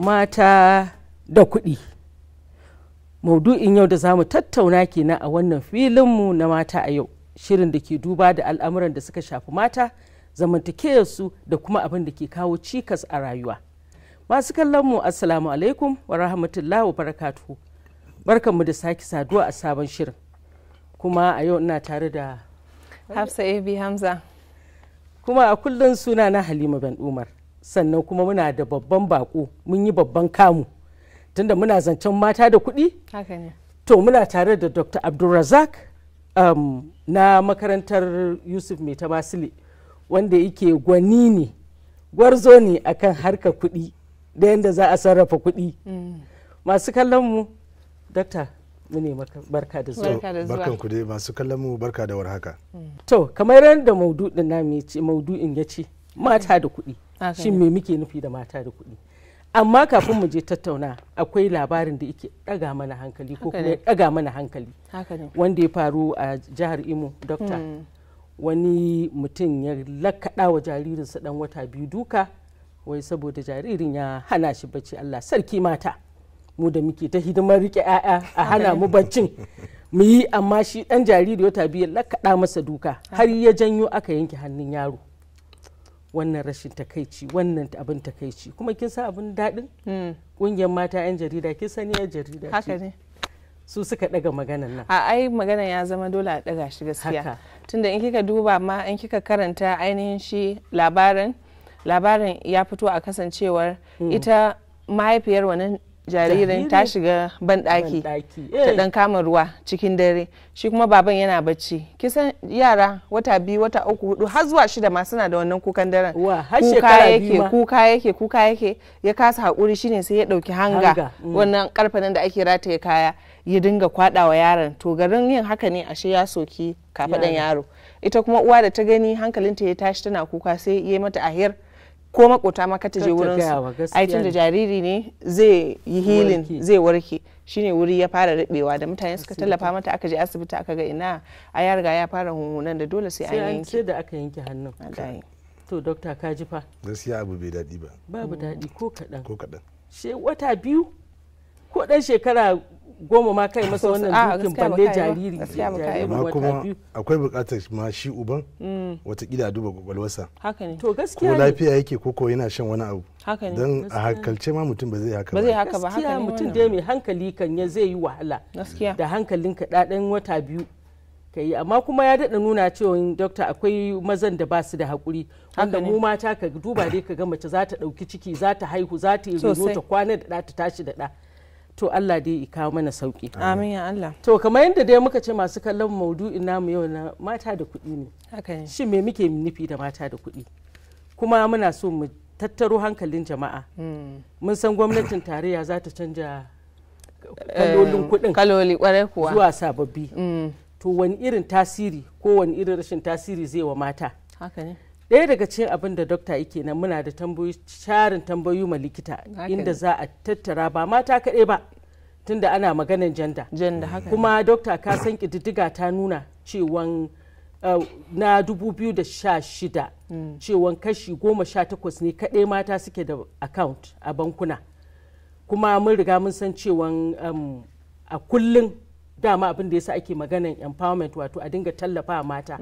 Mata da kuɗi. Maudu'in yau da za mu tattauna kenan a wannan filinmu na Mata a Yau. Shirin da ke duba da al'amuran da suka shafi mata, zamantakewar da kuma abin da ke kawo cikas a rayuwa. Masu kallon mu, Assalamu alaikum wa rahmatullahi wa barakatuhu. Barkanmu da sake saduwa a sabon shirin. Kuma a yau ina tare da Hafsa AB Hamza. Kuma a kullum suna na Halima Ben Umar. Sannan kuma muna da babban bako, mun yi babban kamu. Tunda muna zancen mata da kuɗi, Haka ne. to muna tare da Dr. Abdulrazak na makarantar Yusuf Maitama Sule, wanda yake gwani ne, gwarzo ne akan harkar kuɗi da yadda za a sarrafa kuɗi. Masu kallon mu, Dokta, mu ne maka barka da zuwa. Barka da zuwa. Barkan ku dai, masu kallon mu, barka da warhaka. To, kamar yadda maudu'in namu ya ce, maudu'in ya ce mata da kuɗi. Haka Shin ne. me muke nufi da mata da kuɗi? Amma kafin mu je tattauna, akwai labarin da yake ɗaga mana hankali ko Haka kuma ya ne. ɗaga mana hankali, Haka ne. wanda ya faru a jihar Imo, Dokta. Wani mutum ya lakaɗa wa jaririnsa ɗan wata 2 duka, wai saboda jaririn ya hana shi bacci. Allah sarki mata, mu da muke ta hidimar rike 'ya'ya a hana mu baccin mu yi, amma shi ɗan jariri wata 2 ya lakaɗa masa duka har ya janyo aka yanke hannun yaro. Wannan rashin takaici, wannan abin takaici. Kuma kin san abin daɗin? Ƙungiyar mata 'yan jarida, kin sani 'yan jarida ce, Haka ne. su suka ɗaga maganan nan. A ai magana ya zama dole a ɗaga shi gaskiya. Haka. Tunda in kika duba ma, in kika karanta ainihin shi labarin, labarin ya fito a kasancewar ita mahaifiyar wannan jaririn ta Jaririn. shiga banɗaki Banɗaki, ta dan kama ruwa cikin dare, shi kuma baban yana bacci. Kisan yara wata 2, wata 3, 4 har zuwa 6 ma suna da wannan kukan daren. Wa, har Kuka shekara 2 yake, ma. kuka yake, kuka yake, ya kasa haƙuri, shine sai ya ɗauki hanga, Hanga. wannan karfanin da ake rataye kaya, ya dinga kwaɗawa yaron. To garin yin haka ne ashe ya soki kafaɗan Yaron. yaro. Ita kuma uwa da ta gani, hankalinta ya tashi, tana kuka, sai ya yi mata ahir ko makota ma kar ta je Kar ta wurin gaya wa, su, gaskiya ai tunda ne. jariri ne zai yi healing, Warke. zai warke. Shine wuri ya fara rubewa da mutane suka tallafa mata aka je asibiti, aka ga ina, a ya riga ya fara hunhunan da dole sai Sai an an yanke. sai da aka yanke hannun. Wallahi. To Dokta, ka ji fa. Gaskiya abu bai daɗi ba. Babu daɗi ko kaɗan. Ko kaɗan. She wata 2, ko ɗan shekara 10 ma kai masa Sosai. wannan A, dukin, gaskiya ba balle kai ba. jariri, Gaskiya ba kai ba. jaririn Amma wata kuma 2. akwai buƙatar ma shi uban watakila a duba kwakwalwarsa. Haka ne. To Ko gaskiya ne. lafiya yake ko ko yana shan wani abu. Haka ne. Don a hankalce ma mutum ba zai haka Ba zai ba. haka ba, haka Gaskiya ne mutum wannan. dai mai hankali kan ya zai yi wahala Gaskiya. da hankalinka ɗaɗan wata 2 ka yi. Amma kuma ya daɗa nuna cewa, Dokta, akwai mazan da ba su da haƙuri, wanda Haka ne. mu mata, ka duba dai ka ga mace za ta ɗauki ciki, za ta haihu, za ta yi reno, Sosai. ta kwana da ɗa, ta tashi da ɗa. To Allah dai ya kawo mana sauƙi. Amin ya Allah. To kamar yadda dai muka ce, masu kallon, maudu'in namu yau na mata da kuɗi ne. Haka ne. Shin me muke nufi da mata da kuɗi? Kuma muna so mu tattaro hankalin jama'a. Mun san gwamnatin tarayya za ta canja kalolin kuɗin Kaloli, kwarai kuwa. zuwa sababbi. To wani irin tasiri ko wani irin rashin tasiri zai wa mata? Haka ne. Ɗaya daga cikin abin da Dokta yake nan, muna da tambayoyi, sharin tambayoyi ma likita, Haka inda ne. za a tattara ba mata kaɗai ba, tunda ana maganan janda. Janda, haka ne. Kuma Dokta, ka san ƙididdiga ta nuna cewan na 2016 cewan kashi 18 ne kaɗai mata suke da account a bankuna. Kuma mun riga mun san cewan a kullum dama abin da yasa ake maganan empowerment, wato a dinga tallafa mata,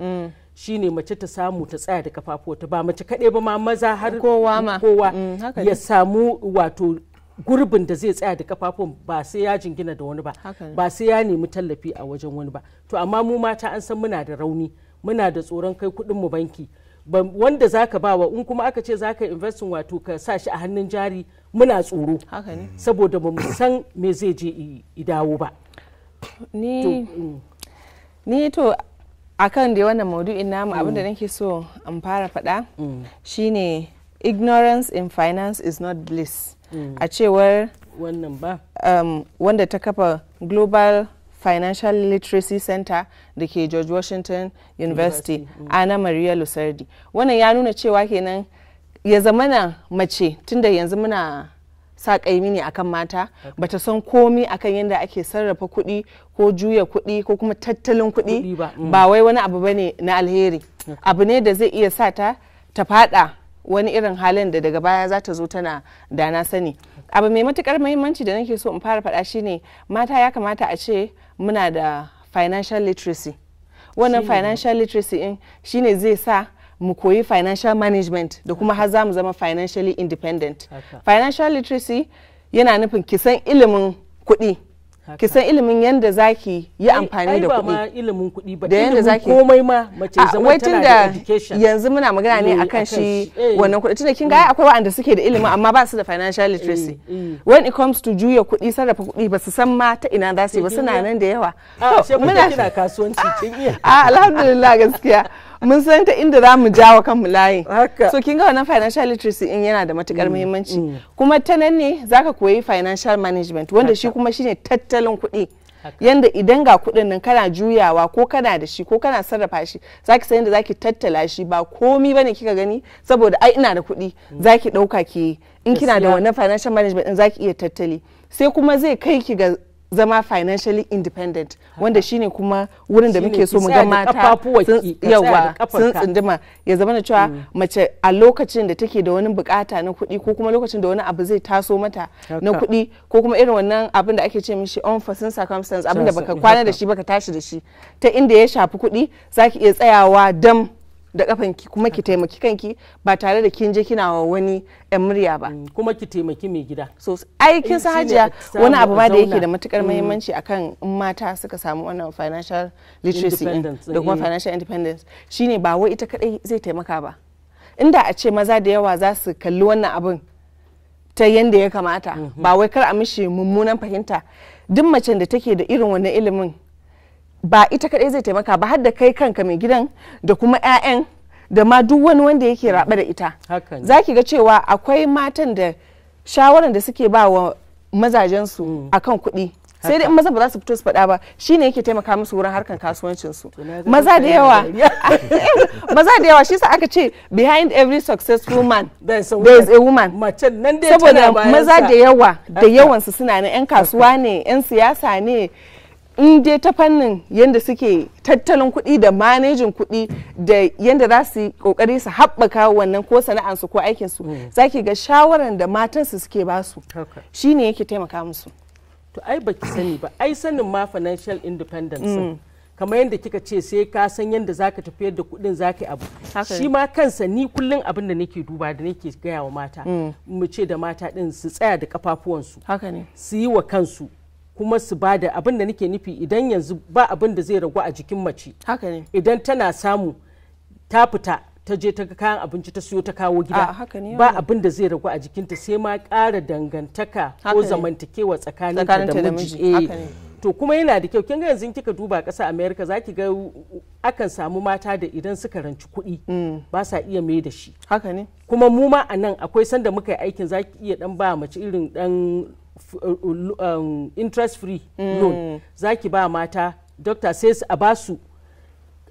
shine mace ta samu ta tsaya da kafafuwata. Ba mace kaɗai ba ma, maza har Kowa ma. kowa Haka ya ne. samu wato gurbin da zai tsaya da kafafun, ba sai ya jingina da wani ba, Haka ne. ba sai ya nemi tallafi a wajen wani ba. To amma mu mata an san muna da rauni, muna da tsoron kai kuɗin mu banki. Wanda zaka bawa, in kuma aka ce zaka investing, wato ka sa shi a hannun jari, muna tsoro, Haka ne. saboda ba mu san me zai je i dawo ba. Ni To ni to akan da wannan maudu'in namu, abinda nake so in fara faɗa shine ignorance in finance is not bliss, a cewar wannan ba wanda ta kafa Global Financial Literacy Center da ke George Washington University, Anna Maria Lusardi. Wannan ya nuna cewa kenan ya zamana mace, tunda yanzu muna sa kaimi ne akan mata, bata san komi akan yadda ake sarrafa kuɗi ko juya kuɗi ko kuma tattalin kuɗi Kuɗi ba, ba wai wani abu bane na alheri, abu ne da zai iya sa ta ta fada wani irin halin da daga baya za ta zo tana da na sani. Abu mai matukar muhimmanci da nake so in fara faɗa shine mata ya kamata a ce muna da financial literacy. Wannan financial literacy in shine zai sa mu koyi financial management da kuma har za mu zama financially independent. Financial literacy yana nufin ki san ilimin kuɗi, ki san ilimin yadda zaki yi amfani da kuɗi. Ba ma ilimin kuɗi ba, da yadda zaki komai ma mace zama tana da education. Yanzu muna magana ne akan shi wannan kuɗi, tunda kin ga akwai waɗanda suke da ilimi amma ba su da financial literacy. When it comes to juya kuɗi, sarrafa kuɗi, ba su san ma ta ina za su yi ba, suna nan da yawa. Muna kina kasuwanci kin iya. Alhamdulillah, gaskiya mun san ta inda za mu jawo kanmu layi. So kin ga wannan financial literacy in yana da matukar muhimmanci, kuma ta nan ne zaka koyi financial management, wanda shi kuma shine tattalin kuɗi, yanda idan ga kuɗin nan kana juyawa ko kana da shi ko kana sarrafa shi, zaki san yadda zaki tattala shi. Ba komi bane kika gani saboda ai ina da kuɗi zaki ɗauka ki. In kina da wannan financial management din, zaki iya tattali, sai kuma zai kai ki ga zama financially independent, wanda shine kuma wurin da muke so mu ga mata yawa sun tsunduma. Ya zama da cewa mace a lokacin da take da wani bukata na kuɗi, ko kuma lokacin da wani abu zai taso mata na kuɗi, ko kuma irin wannan abin da ake ce mishi unforeseen circumstance, abin da baka kwana da shi baka tashi da shi, ta inda ya shafi kuɗi, zaki iya tsayawa dam da kafanki kuma ki taimaki kanki ba tare da kin je kina wa wani yan murya ba. Kuma ki taimaki mai gida. So ai kin san, Hajiya, wani abu ma da yake da matukar muhimmanci akan in mata suka samu wannan financial literacy da kuma financial independence shine ba wai ita kadai zai taimaka ba. Inda a ce maza da yawa za su kalli wannan abin ta yanda ya kamata, ba wai kar a mishi mummunan fahimta, duk macen da take da irin wannan ilimin, ba ita kadai zai taimaka ba, har da kai kanka mai gidan da kuma 'ya'yan da ma duk wani wanda yake rabe da ita. Za ki ga cewa akwai matan da shawaran da suke ba wa mazajensu akan kuɗi, sai dai in maza ba za su fito su faɗa ba, shine yake taimaka musu wurin harkan kasuwancinsu. Maza da yawa, maza da yawa, shi sa aka ce behind every successful man there is a woman. Saboda maza da yawa, da yawansu suna na 'yan kasuwa ne, 'yan siyasa ne, in dai ta fannin yadda suke tattalin kuɗi da manejin kuɗi da yadda za su yi kokari su haɓaka wannan ko sana'ansu ko aikinsu, za ki ga shawaran da matansu suke basu shine yake taimaka musu. To ai baki sani ba, ai sanin ma financial independence, kamar yadda kika ce, sai ka san yadda zaka tafiyar da kuɗin, zaka yi abu. Shi ma kansa ni kullum abin da nake duba da nake gaya wa mata, mu ce da mata din su tsaya da kafafuwansu, su yi wa kansu, kuma su ba da. Abin da nake nufi, idan yanzu ba abin da zai ragu a jikin mace idan tana samu, ta fita ta je ta ga kayan abinci ta siyo ta kawo gida, ba abin da zai ragu a jikinta, sai ma ƙara dangantaka ko zamantakewa tsakaninta da miji. To kuma yana da kyau, kin ga yanzu kika duba ƙasa America, za ki ga akan samu mata da idan suka ranci kuɗi ba sa iya mai da shi. Haka ne. Kuma mu ma a nan akwai sanda muka yi aikin, za ki iya dan ba mace irin dan interest free loan, za ki ba mata, doctor, sai a ba su,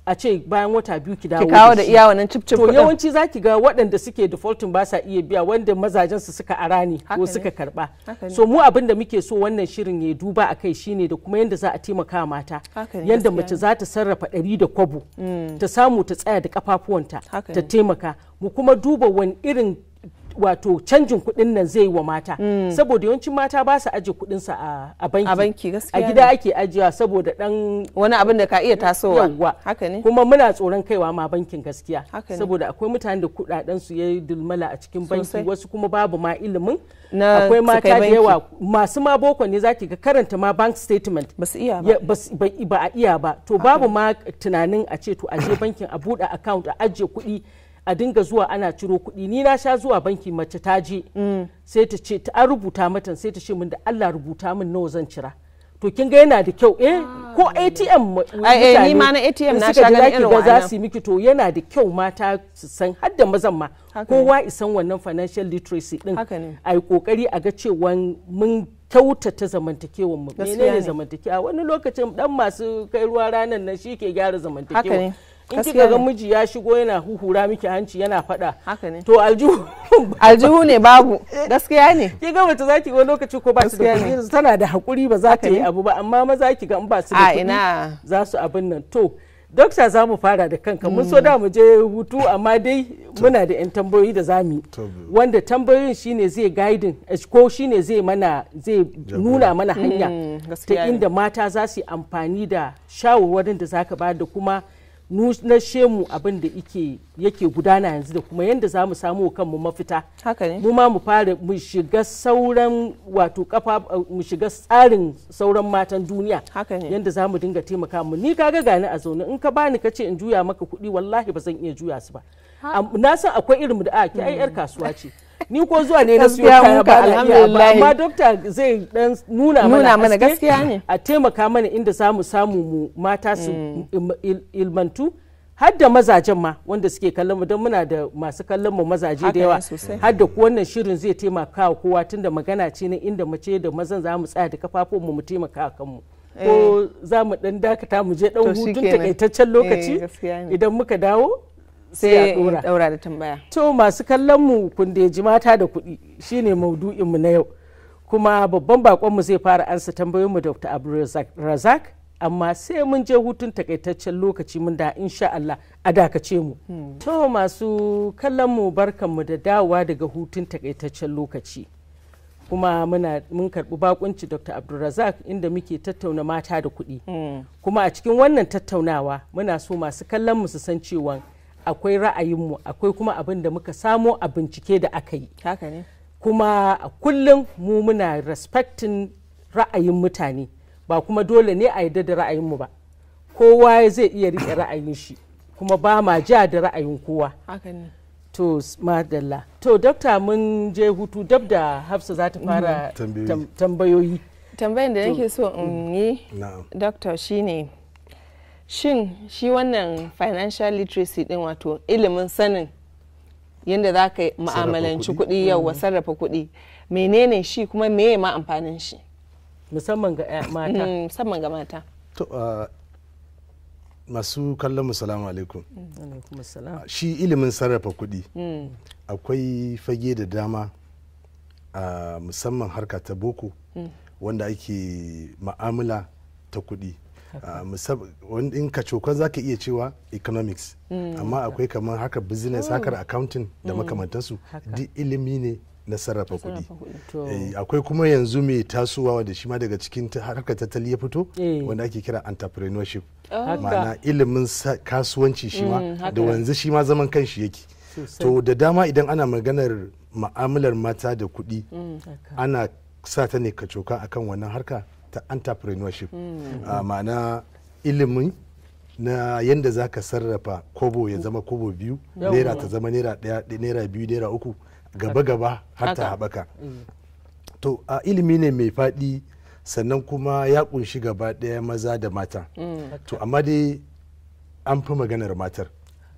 a ce bayan wata 2 ki dawo. Ki kawo da iya wannan cip cip. To yawanci za ki ga waɗanda suke defaulting ba sa iya biya, wanda mazajen su suka ara ne ko suka karba. So mu abin da muke so wannan shirin ya duba a kai shine da kuma yanda za a taimaka mata, yanda mace za ta sarrafa ɗari da kwabo ta samu ta tsaya da kafafuwanta ta taimaka. Mu kuma duba wani irin wato canjin kuɗin nan zai yi wa mata, saboda yawancin mata ba su aje kuɗin su a banki. A banki, gaskiya. A gida ake ajiya saboda dan wani abin da ka iya tasowa. Yawwa. Haka ne. Kuma muna tsoron kaiwa ma bankin, gaskiya, saboda akwai mutanen da kuɗaɗen su ya dulmala a cikin banki, wasu kuma babu ma ilimin. Akwai mata da yawa masu ma boko ne, zaki ga karanta ma bank statement ba su iya ba. Ba a iya ba. To babu ma tunanin a ce to a je bankin a buɗe account a ajiye kuɗi, a dinga zuwa ana ciro kuɗi. Ni na sha zuwa banki, mace ta je, sai ta ce ta rubuta mata, sai ta ce min, "Da Allah rubuta min nawa zan cira." To kin ga yana da kyau, ko ATM. Ai ni ma na ATM na sha ganin irin wannan za su yi miki. To yana da kyau mata su san, har da mazan ma, kowa isan wannan financial literacy din, a yi kokari a ga cewa mun kyautata zamantakewar mu. Menene zamantakewa? Wani lokacin dan masu kai ruwa ranan nan shi ke gyara zamantakewa. In kika ga miji ya shigo yana huhura miki hanci yana fada, to aljihu Aljihu ne babu, gaskiya ne. Ki ga mace zaki ga lokaci ko ba su da kuɗi tana da hakuri, ba za ta yi abu ba, amma maza ki ga in ba su da kuɗi za su abin nan. To Dokta, za mu fara da kanka. Mun so da mu je hutu, amma dai muna da 'yan tambayoyi da za mu yi, wanda tambayoyin shine zai guiding ko shine zai mana, zai nuna mana hanya ta inda mata za su yi amfani da shawarwarin da zaka ba da kuma na shemu abin da yake gudana yanzu da kuma yadda za mu samu kanmu mafita. Mu ma mu fara mu shiga sauran, wato kafa, mu shiga tsarin sauran matan duniya, yadda za mu dinga taimaka mu. Ni kaga gani a zaune, in ka bani ka ce in juya maka kuɗi, wallahi ba zan iya juya su ba. Na san akwai irin mu da a ki ai yar kasuwa ce, ni ko zuwa ne na siyo kaya ba na iya ba, amma dokta zai dan nuna mana gaskiya ne, a taimaka mana inda za mu samu mu mata su ilmantu, har da mazajen ma wanda suke kallon mu, don muna da masu kallon mu mazaje da yawa. Har da ku, wannan shirin zai taimaka wa kowa, tunda magana ce na inda mace da mazan za mu tsaya da kafafun mu, mu taimaka kanmu. Ko za mu dan dakata mu je dan hutun takaitaccen lokaci? Idan muka dawo sai a dora da tambaya. To, masu kallon mu, kun ji mata da kuɗi shine maudu'in mu na yau, kuma babban bakon mu zai fara ansa tambayoyin mu, Dr. Abdulrazak, amma sai mun je hutun takaitaccen lokaci mun da, insha Allah, a dakace mu. To, masu kallon mu, barkan mu da dawowa daga hutun takaitaccen lokaci. Kuma muna mun karbi bakunci Dr. Abdulrazak, inda muke tattauna mata da kuɗi. Kuma a cikin wannan tattaunawa muna so masu kallon mu su san cewa akwai ra'ayinmu, akwai kuma abin da muka samo a bincike da aka yi. Haka ne. Kuma a kullum mu muna respecting ra'ayin mutane, ba kuma dole ne a yarda da ra'ayinmu ba. Kowa zai iya riƙe ra'ayin shi, kuma ba ma ja da ra'ayin kowa. Haka ne. To, madalla. To, dokta, mun je hutu dab da Hafsa za ta fara tambayoyi. Tambayan da nake so in yi, doctor, shine shin shi wannan financial literacy din, wato ilimin sanin yadda za ka ma'amalanci kuɗi, yau sarrafa kuɗi, menene shi kuma meye ma amfanin shi? Musamman ga mata. Musamman ga mata. To, masu kallon mu, salamu alaikum. Shi ilimin sarrafa kuɗi, akwai fage da dama, a musamman harka ta boko, wanda ake ma'amala ta kuɗi. In ka cokan za ka iya cewa economics, amma akwai kamar harkar business, harkar accounting da makamantansu, duk ilimi ne na sarrafa kuɗi. Akwai kuma yanzu mai tasowa wanda shi ma daga cikin harkar tattali ya fito, wanda ake kira entrepreneurship, ma'ana ilimin kasuwanci, shi ma da wanzu shi ma zaman kanshi yake. To, da dama idan ana maganar ma'amalar mata da kuɗi, ana sa ta ne kacoka akan wannan harka ta entrepreneurship, ma'ana ilimin na yadda za ka sarrafa kobo ya zama kobo biyu, naira ta zama naira ɗaya, naira biyu, naira uku, gaba-gaba har ta haɓaka. To, a ilimi ne mai faɗi, sannan kuma ya kunshi gaba ɗaya maza da mata. To, amma dai an fi maganar matar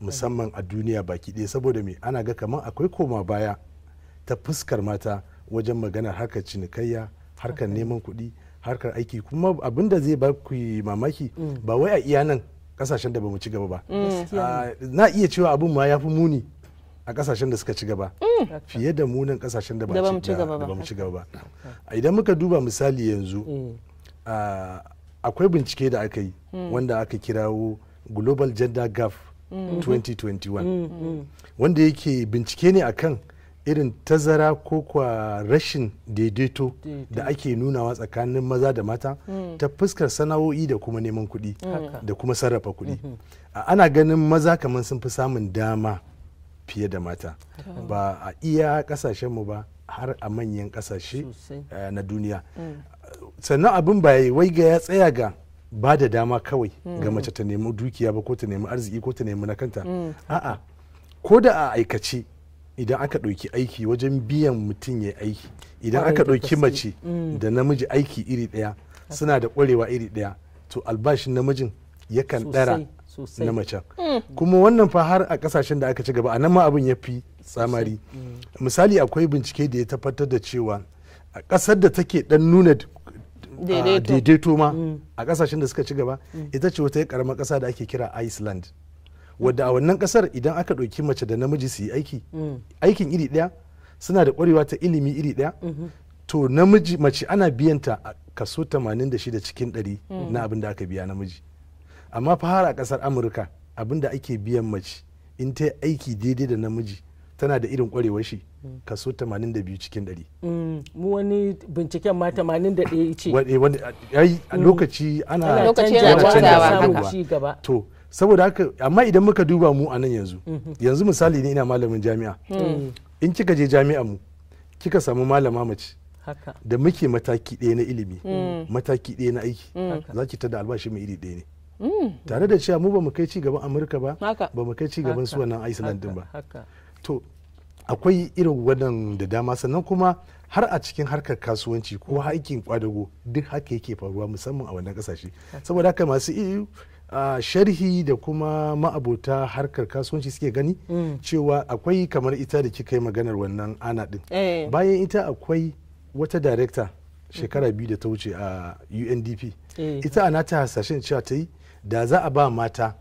musamman a duniya baki ɗaya, saboda me? Ana ga kamar akwai koma baya ta fuskar mata wajen maganar harkar cinikayya, harkar neman kuɗi, harkar aiki. Kuma abin da zai ba ku mamaki, ba wai a iya nan kasashen da bamu ci gaba ba, na iya cewa abin ma ya fi muni a kasashen da suka ci gaba fiye da munin kasashen da ba mu ci gaba ba. Idan muka duba misali yanzu, akwai bincike da aka yi wanda aka kirawo Global Gender Gap 2021, wanda yake bincike ne akan irin tazara ko kwa rashin daidaito da ake nunawa tsakanin maza da mata ta fuskar sana'o'i da kuma neman kuɗi da kuma sarrafa kuɗi. Ana ganin maza kamar sun fi samun dama fiye da mata, ba a iya kasashenmu ba, har a manyan kasashe na duniya. Sannan abin ba wai ga ya tsaya ga ba da dama kawai ga mace ta nemi dukiya ba, ko ta nemi arziki, ko ta nemi na kanta. A'a, ko da a aikace, idan aka ɗauki aiki, wajen biyan mutum ya aiki, idan aka ɗauki mace da namiji aiki iri ɗaya, suna da ƙwarewa iri ɗaya, to albashin namijin yakan ɗara na macen. Kuma wannan fa har a ƙasashen da aka ci gaba, a nan ma abin ya fi tsamari. Misali, akwai bincike da ya tabbatar da cewa a ƙasar da take ɗan nuna daidaito ma a ƙasashen da suka ci gaba, ita ce wata ƙaramar ƙasa da ake kira Iceland, wadda a wannan kasar idan aka ɗauki mace da namiji su yi aiki, aikin iri ɗaya, suna da ƙwarewa ta ilimi iri ɗaya, to namiji, mace ana biyanta a kaso 86 cikin 100 na abin da aka biya namiji. Amma fa har a kasar Amurka abinda ake biyan mace in ta yi aiki daidai da namiji tana da irin kwarewar shi kaso 82 cikin 100. Mu wani binciken ma 81 ce. Ai a lokaci ana Lokaci yana canjawa haka. Ci gaba. To saboda haka, amma idan muka duba mu a nan yanzu, yanzu misali ne, ina malamin jami'a, in kika je jami'a mu kika samu malama mace da muke mataki ɗaya na ilimi, mataki ɗaya na aiki, za ki tada albashi mai iri ɗaya ne, tare da cewa mu ba mu kai ci gaban Amurka ba, ba mu kai ci gaban su wannan Iceland din ba. To akwai irin wannan da dama. Sannan kuma har a cikin harkar kasuwanci ko aikin kwadago duk haka yake faruwa, musamman a wannan kasashe. Saboda haka masu sharhi da kuma ma'abota harkar kasuwanci suke gani cewa akwai kamar ita da kika yi maganar wannan ana din, bayan ita akwai wata director shekara 2 da ta wuce a UNDP. Ita ana ta hasashen cewa ta yi da za a ba mata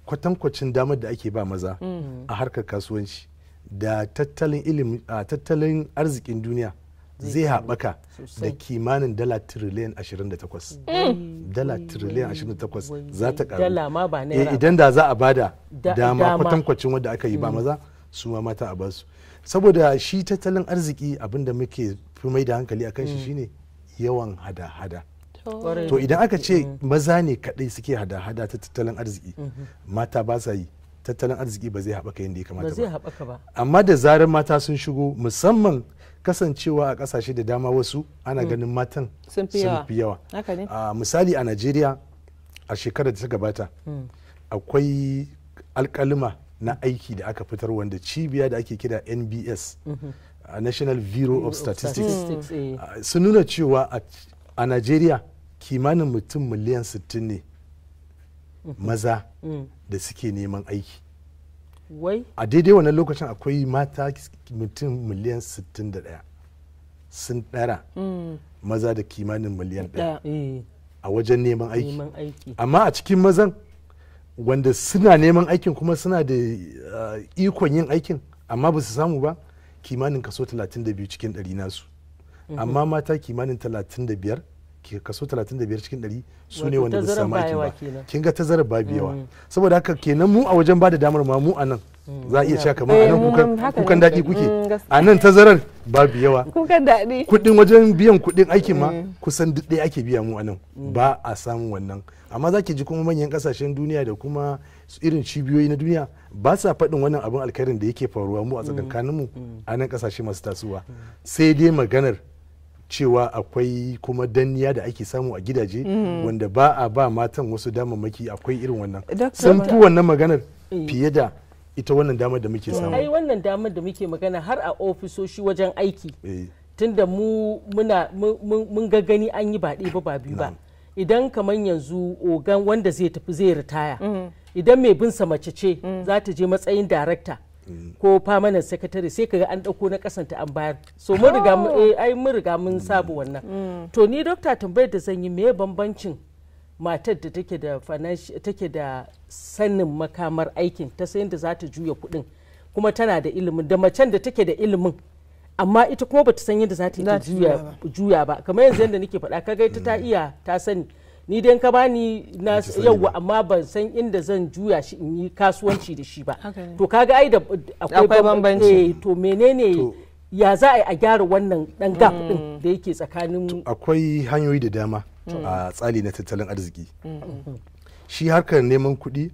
kwatankwacin damar da ake ba maza a harkar kasuwanci, da tattalin ilimi, tattalin arzikin duniya zai haɓaka da kimanin dala tiriliyan 28. Dala tiriliyan 28 za ta karu idan da za a bada dama kwatankwacin wadda aka yi ba maza, su ma mata a basu. Saboda shi tattalin arziki abinda muke fi mai da hankali akan shi shine yawan hada-hada. To idan aka ce maza ne kadai suke hada-hada ta tattalin arziki, mata ba sa yi, tattalin arziki ba zai haɓaka yadda ya kamata ba. Amma da zarar mata sun shigo, musamman kasancewa a ƙasashe da dama wasu ana ganin matan sun fi yawa. Misali a Najeriya a shekarar da ta gabata akwai alƙalima na aiki da aka fitar wanda cibiya da ake kira NBS, National Bureau of Statistics, sun nuna cewa a Najeriya kimanin mutum miliyan 60 ne maza da suke neman aiki. A daidai wannan lokacin akwai mata mutum miliyan 61, sun ɗara maza da kimanin miliyan 1 a wajen neman aiki. Amma a cikin mazan wanda suna neman aikin kuma suna da ikon yin aikin amma ba su samu ba, kimanin kaso 32 cikin 100 nasu. Amma mata kimanin 35, kaso 35 cikin 100 su ne wanda ba su samu aikin ba. Kin ga tazarar babu yawa. Saboda haka kenan mu a wajen bada damar ma mu anan za a iya cewa kamar anan kukan daɗi kuke, a nan tazarar babu yawa. Kukan daɗi. Kuɗin wajen biyan kuɗin aikin ma kusan duk ɗaya ake biya mu anan, ba a samun wannan. Amma za ki ji kuma manyan kasashen duniya da kuma irin cibiyoyi na duniya ba sa faɗin wannan abin alkhairin da yake faruwa mu a tsakankaninmu a nan kasashe masu tasowa, sai dai maganar cewa akwai kuma danniya da ake samu a gidaje wanda ba a ba matan wasu damammaki. Akwai irin wannan, sun fi wannan maganar fiye da ita wannan damar da muke samu. Ai wannan damar da muke magana har a ofisoshi wajen aiki, tunda mu muna mun ga gani an yi ba ɗaya ba ba biyu ba. Idan kamar yanzu ogan wanda zai tafi zai ritaya, idan mai binsa mace ce za ta je matsayin darakta ko permanent secretary, sai kaga an dauko na kasanta an bayar. So mun riga ai mun riga mun saba wannan. To ni dokta tambayar da zan yi, me bambancin matar da take da take da sanin makamar aikin, ta sayin da za ta juya kuɗin kuma tana da ilimin, da macen da take da ilimin amma ita kuma bata san yadda za ta juya ba? Kamar yanzu yadda nake faɗa, kaga ita ta iya, ta sani. Ni dai ka bani na yauwa, amma ban san inda zan juya shi in yi kasuwanci da shi ba. To kaga ai da akwai bambanci. To menene, ya za a yi a gyara wannan dan gap din da yake tsakanin? Akwai hanyoyi da dama a tsari na tattalin arziki. Shi harkar neman kuɗi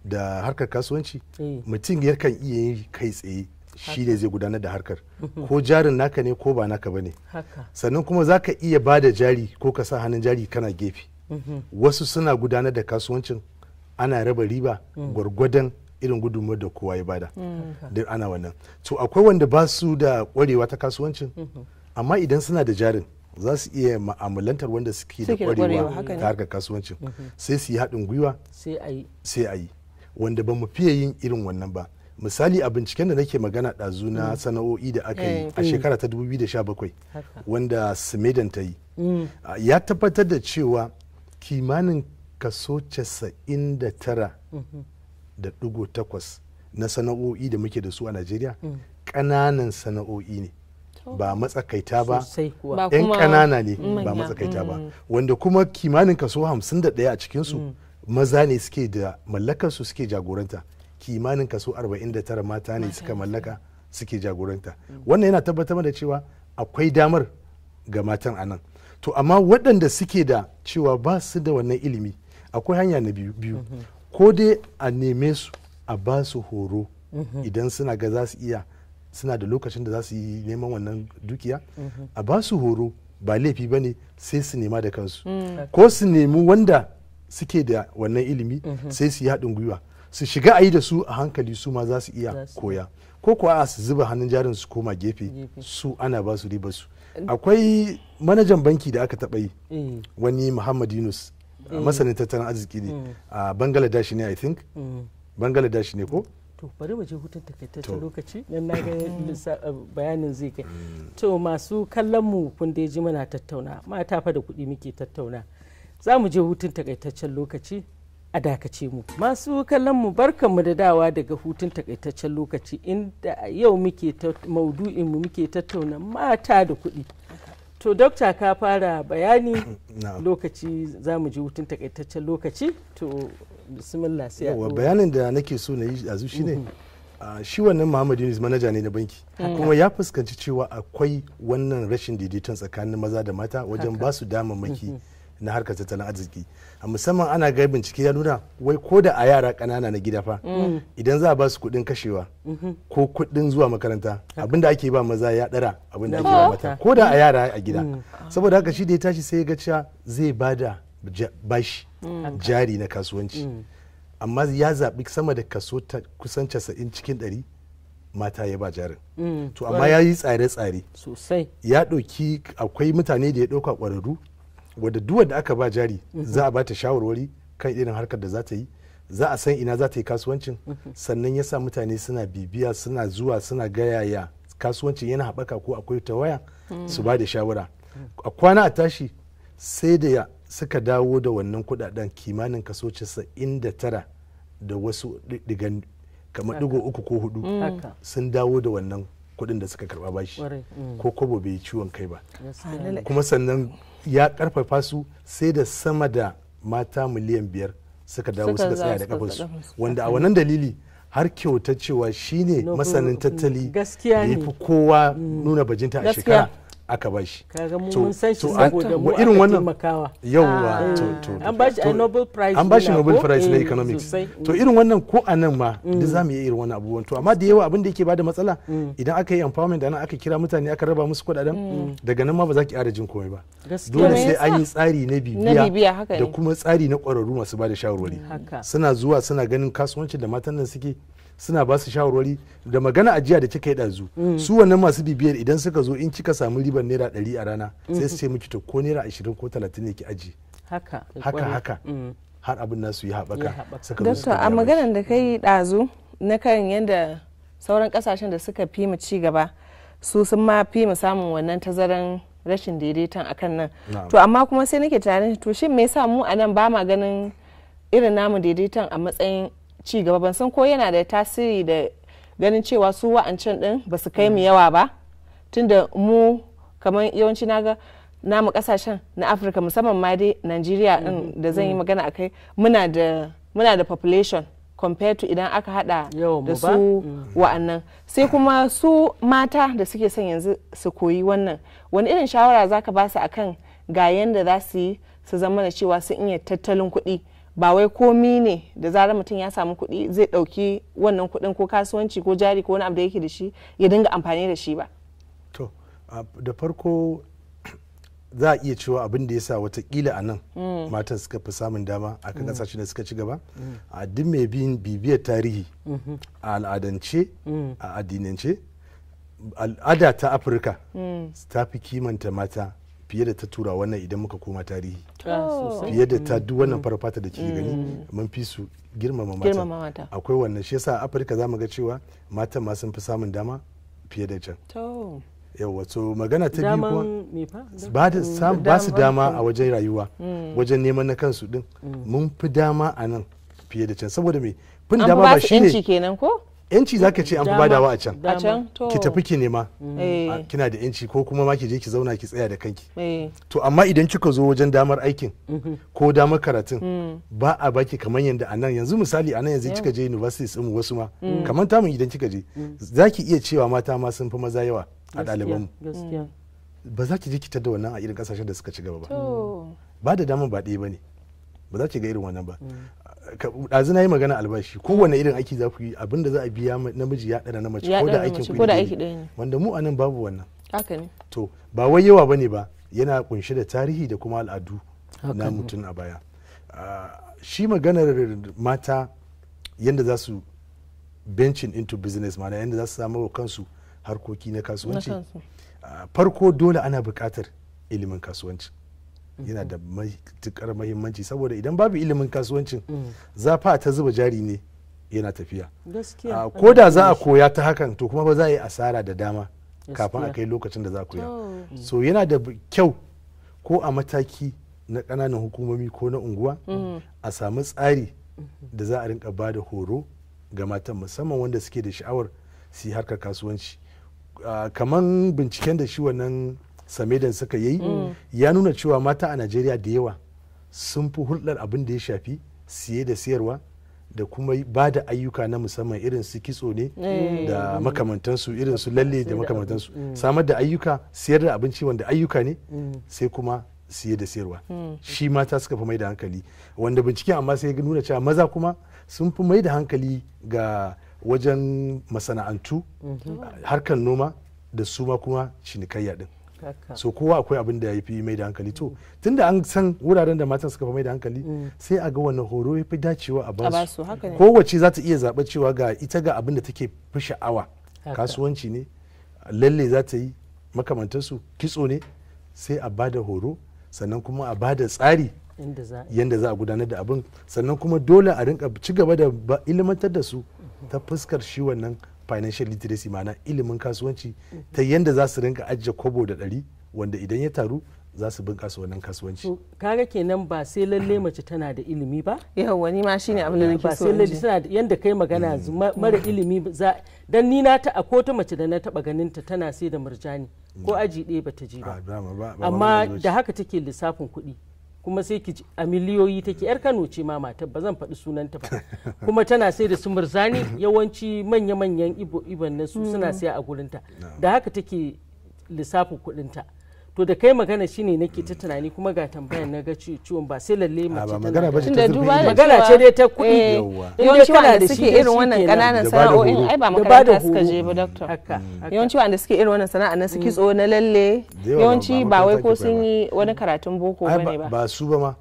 da harkar kasuwanci, mutum yakan iya yin kai tsaye, shi ne zai gudanar da harkar, ko jarin naka ne ko ba naka ba ne. Sannan kuma za ka iya ba da jari ko ka sa hannun jari kana gefe, wasu suna gudanar da kasuwancin, ana raba riba gwargwadon irin gudunmuwar da kowa ya bada. Duk ana wannan. To akwai wanda ba su da kwarewa ta kasuwancin, amma idan suna da jarin za su iya ma'amalantar wanda suke da kwarewa ta harkar kasuwancin, sai su yi haɗin gwiwa sai a yi. Wanda ba mu fiye yin irin wannan ba. Misali a binciken da nake magana ɗazu na sana'o'i da aka yi a shekara ta 2017 wanda Smedan ta yi, ya tabbatar da cewa kimanin kaso 99.8 na sana'o'i da muke da su a Najeriya ƙananan sana'o'i ne, ba matsakaita ba, yan ƙanana ne, ba matsakaita ba, wanda kuma kimanin kaso 51 a cikinsu maza ne suke da mallakar su suke jagoranta, kimanin kaso 49 mata ne suka mallaka suke jagoranta. Wannan yana tabbatar da cewa akwai damar ga matan a nan. To amma waɗanda suke da cewa ba su da wannan ilimi, akwai hanya na biyu. Ko dai a neme su a ba su horo idan suna ga za su iya, suna da lokacin da za su yi neman wannan dukiya, a ba su horo ba laifi ba ne, sai su nema da kansu. Ko su nemi wanda suke da wannan ilimi sai su yi haɗin gwiwa su shiga a yi da su a hankali, su ma za su iya koya. Ko kuwa a su zuba hannun jarin su koma gefe, su ana ba su ribar su. Akwai manajan banki da aka taɓa yi, wani Muhammad Yunus, masanin tattalin arziki ne a Bangladesh ne, I think Bangladesh ne ko. To bari mu je hutun takaitaccen lokaci dan na ga bayanin zai kai. To masu kallon mu, kun dai ji muna tattauna mata fa da kuɗi muke tattauna. Za mu je hutun takaitaccen lokaci, a dakace mu. Masu kallon mu, barkanmu da dawa daga hutun takaitaccen lokaci, inda yau muke maudu'in mu muke tattauna mata da kuɗi. To dokta, ka fara bayani lokaci za mu je hutun takaitaccen lokaci. To bismillah, sai a bayanin da nake so na yi yanzu shine, shi wannan Muhammad Yunus manaja ne na banki, kuma ya fuskanci cewa akwai wannan rashin daidaiton tsakanin maza da mata wajen ba su damammaki na harkar tattalin arziki. A musamman ana ga bincike ya nuna wai ko da a yara ƙanana na gida fa, idan za a ba su kuɗin kashewa ko kuɗin zuwa makaranta, abinda ake ba maza ya ɗara abinda ake ba mata, ko da a yara a gida. Saboda haka shi da ya tashi sai ya ga cewa zai ba da bashi jari na kasuwanci, amma ya zaɓi sama da kaso kusan 90 cikin 100 mata ya ba jarin. To amma ya yi tsare-tsare sosai. Ya ɗauki, akwai mutane da ya ɗauka ƙwararru, wadda duk wadda aka ba jari za a ba ta shawarwari kan irin harkar da za ta yi, za a san ina za ta yi kasuwancin. Sannan ya sa mutane suna bibiya, suna zuwa suna gayaya kasuwancin yana haɓaka ko akwai tawaya, su ba da shawara. A kwana a tashi sai da suka dawo da wannan kudaden, kimanin kaso 99 da wasu digan kamar digo uku ko hudu, sun dawo da wannan kudin da suka karba bashi, ko kobo bai ciwon kai ba. Kuma sannan ya karfafa su sai da sama da mata miliyan 5 suka dawo suka tsaya da kafarsu, wanda a wannan dalili har kyauta cewa shine masanin tattali da ya fi kowa nuna bajinta a shekara aka ba shi. Mun san shi saboda mu irin wannan yauwa. To an ba shi Nobel Prize. An ba shi Nobel Prize na economics. To irin wannan ko a nan ma duk za mu yi irin wannan abubuwan. To amma da yawa abin da yake bada matsala, idan aka yi empowerment da nan aka kira mutane aka raba musu kuɗaɗen, daga nan ma ba za ki ƙara jin komai ba. Dole sai an yi tsari na bibiya da kuma tsari na ƙwararru masu bada shawarwari, suna zuwa suna ganin kasuwancin da matan nan suke, suna ba su shawarwari. Da magana ajiya da kika yi ɗazu, su wannan masu bibiyar idan suka zo, in kika samu ribar naira 100 a rana, sai su ce miki to ko naira 20 ko 30 ne ki aji. Haka. Haka haka har abin nasu ya haɓaka. Suka zo. A maganar da kai ɗazu na kan yadda sauran kasashen da suka fi mu ci gaba, su sun ma fi mu samun wannan tazaran rashin daidaiton akan nan. To amma kuma sai nake tunanin, to shin me yasa mu a nan ba ma ganin irin namu daidaiton a matsayin ci gaba? Ban san ko yana da tasiri da ganin cewa su wa'ancan din ba su kai mu yawa ba, tunda mu kamar yawanci naga namu kasashen na Afirka, musamman ma dai Najeriya din da zan yi magana akai, muna da population compared to idan aka hada da su wa'annan. Sai kuma su mata da suke son yanzu su koyi wannan, wani irin shawara zaka ba su akan ga yanda za su yi su zama da cewa sun iya tattalin kuɗi, ba wai komi ne da zarar mutum ya samu kuɗi zai ɗauki wannan kuɗin ko kasuwanci ko jari ko wani abu da yake da shi ya dinga amfani da shi ba? To da farko za a iya cewa abin da ya sa watakila a nan matan suka fi samun dama a kan kasashen da suka ci gaba, a duk mai bin bibiyar tarihi, a al'adance, a addinance, al'ada ta Afirka ta fi kimanta mata fiye da ta tura wannan idan muka koma tarihi, fiye da ta duk wannan farfata da ke gani. Mun fi su girmama mata. Akwai wannan, shi yasa Afirka za mu ga cewa matan ma sun fi samun dama fiye da can. Yawa, so magana ta biyu kuma, ba su dama a wajen rayuwa, wajen neman na kansu din, mun fi dama a nan fiye da can. Saboda me? Fin dama ba shine kenan ko? Yanci zaka ce an fi badawa a can. A can to ki tafi ki nema, eh kina da yanci, ko kuma ma ki je ki zauna ki tsaya da kanki. Eh. To amma idan kika zo wajen damar aikin ko damar karatun, ba a baki kamar yadda a nan yanzu. Misali, a nan yanzu kika je universities mu, wasu ma kamar tamun, idan kika je za ki iya cewa mata ma sun fi maza yawa a ɗalibanmu. Gaskiya. Ba za ki je ki tada wannan a irin kasashen da suka ci gaba ba. To. Ba da dama ba ɗaya ba ne, ba za ki ga irin wannan ba. Ɗazu na yi magana albashi. Kowane irin aiki za ku yi, abinda za a biya namiji ya ɗara na mace, Ya ko da ɗara aikin mace, ku ko da iri aiki ɗaya ɗaya ne. Wanda mu a nan babu wannan. Haka ne. To ba wai yawa bane ba, yana kunshe da tarihi da kuma al'adu na mutum a baya. Shi maganar mata, yadda za su venturing into business, mana yadda za su samu wa kansu harkoki na Na kasuwanci, kansu. Farko dole ana buƙatar ilimin kasuwanci. Yana da matuƙar mahimmanci, saboda idan babu ilimin kasuwancin, za fa ta zuba jari ne yana tafiya. Gaskiya. Ko da za a koya ta hakan, to kuma ba za a yi asara da dama kafin a Gaskiya. kai lokacin da za a koya. To. So yana da kyau ko a mataki na ƙananan hukumomi ko na unguwa a samu tsari da za a rinka ba da horo ga matan, musamman wanda suke da sha'awar su yi harkar kasuwanci. Kaman binciken da shi wannan Samedan suka yi ya nuna cewa mata a Najeriya da yawa sun fi hulɗar abin da ya shafi siye da siyarwa da kuma ba da ayyuka na musamman, irin su kitso ne da makamantansu, irin su lalle da makamantansu, samar da ayyuka, siyar da abinci wanda ayyuka ne, sai kuma siye da siyarwa. Shi mata suka fi mai da hankali. Wanda binciken amma sai ya nuna cewa maza kuma sun fi mai da hankali ga wajen masana'antu, harkar noma, da su ma kuma cinikayya din. So kowa akwai abin da ya fi mai da hankali. To tunda an san wuraren da matan suka fi mai da hankali, sai a ga wannan horo ya fi dacewa a A basu. basu, haka ne. Kowace za ta iya zaɓa cewa ga ita, ga abin da take fi sha'awa. Kasuwanci ne, lalle za ta yi, makamantansu, kitso ne, sai a bada horo, sannan kuma a bada tsari inda za a yadda za a gudanar da abin. Sannan kuma dole a rinka ci gaba da ilimantar da su ta fuskar shi wannan financial literacy, ma'ana ilimin kasuwanci, ta yadda za su rinka ajiye kobo da ɗari, wanda idan ya taru za su bunƙasa wannan kasuwanci. To kaga kenan ba sai lalle mace tana da ilimi ba. Yawwa, ni ma shine abin da nake Ba so sai in lalle ji. tana da yanda kai magana yanzu, mara ilimi za dan ni na ta akwai wata mace da na taba ganin ta tana sai da murjani, ko aji ɗaya bata je ba. Ah, ba Amma magana da haka take lissafin kuɗi, kuma sai ki ji a miliyoyi take. Yar Kano ce ma matar, ba zan faɗi sunanta ba. Kuma tana sai da su murzani, yawanci manya-manyan ibo iban na su suna siya a gurinta. Da haka take lissafin kuɗinta. To da kai magana shine nake ta tunani, kuma ga tambayar na ga ciwon ba sai lalle mace ba tana magana da ba ce Tunda ta zurfin duba da ilimi. Magana ce cewa, dai ta kuɗi. Yawwa. In dai yawanci kana wanda da shi suke dai irin wannan shikenan. ƙananan Da bada sana'o'in horo. ai ba Da bada makaranta suka horo. je ba, doctor. Haka. Yawanci wanda suke irin wannan sana'a na su kitso, na lalle, Da yawa yawanci ba ba wai makaranta ko ke sun koya. yi wani karatun boko Ai, bane ba. Ba su ba ma,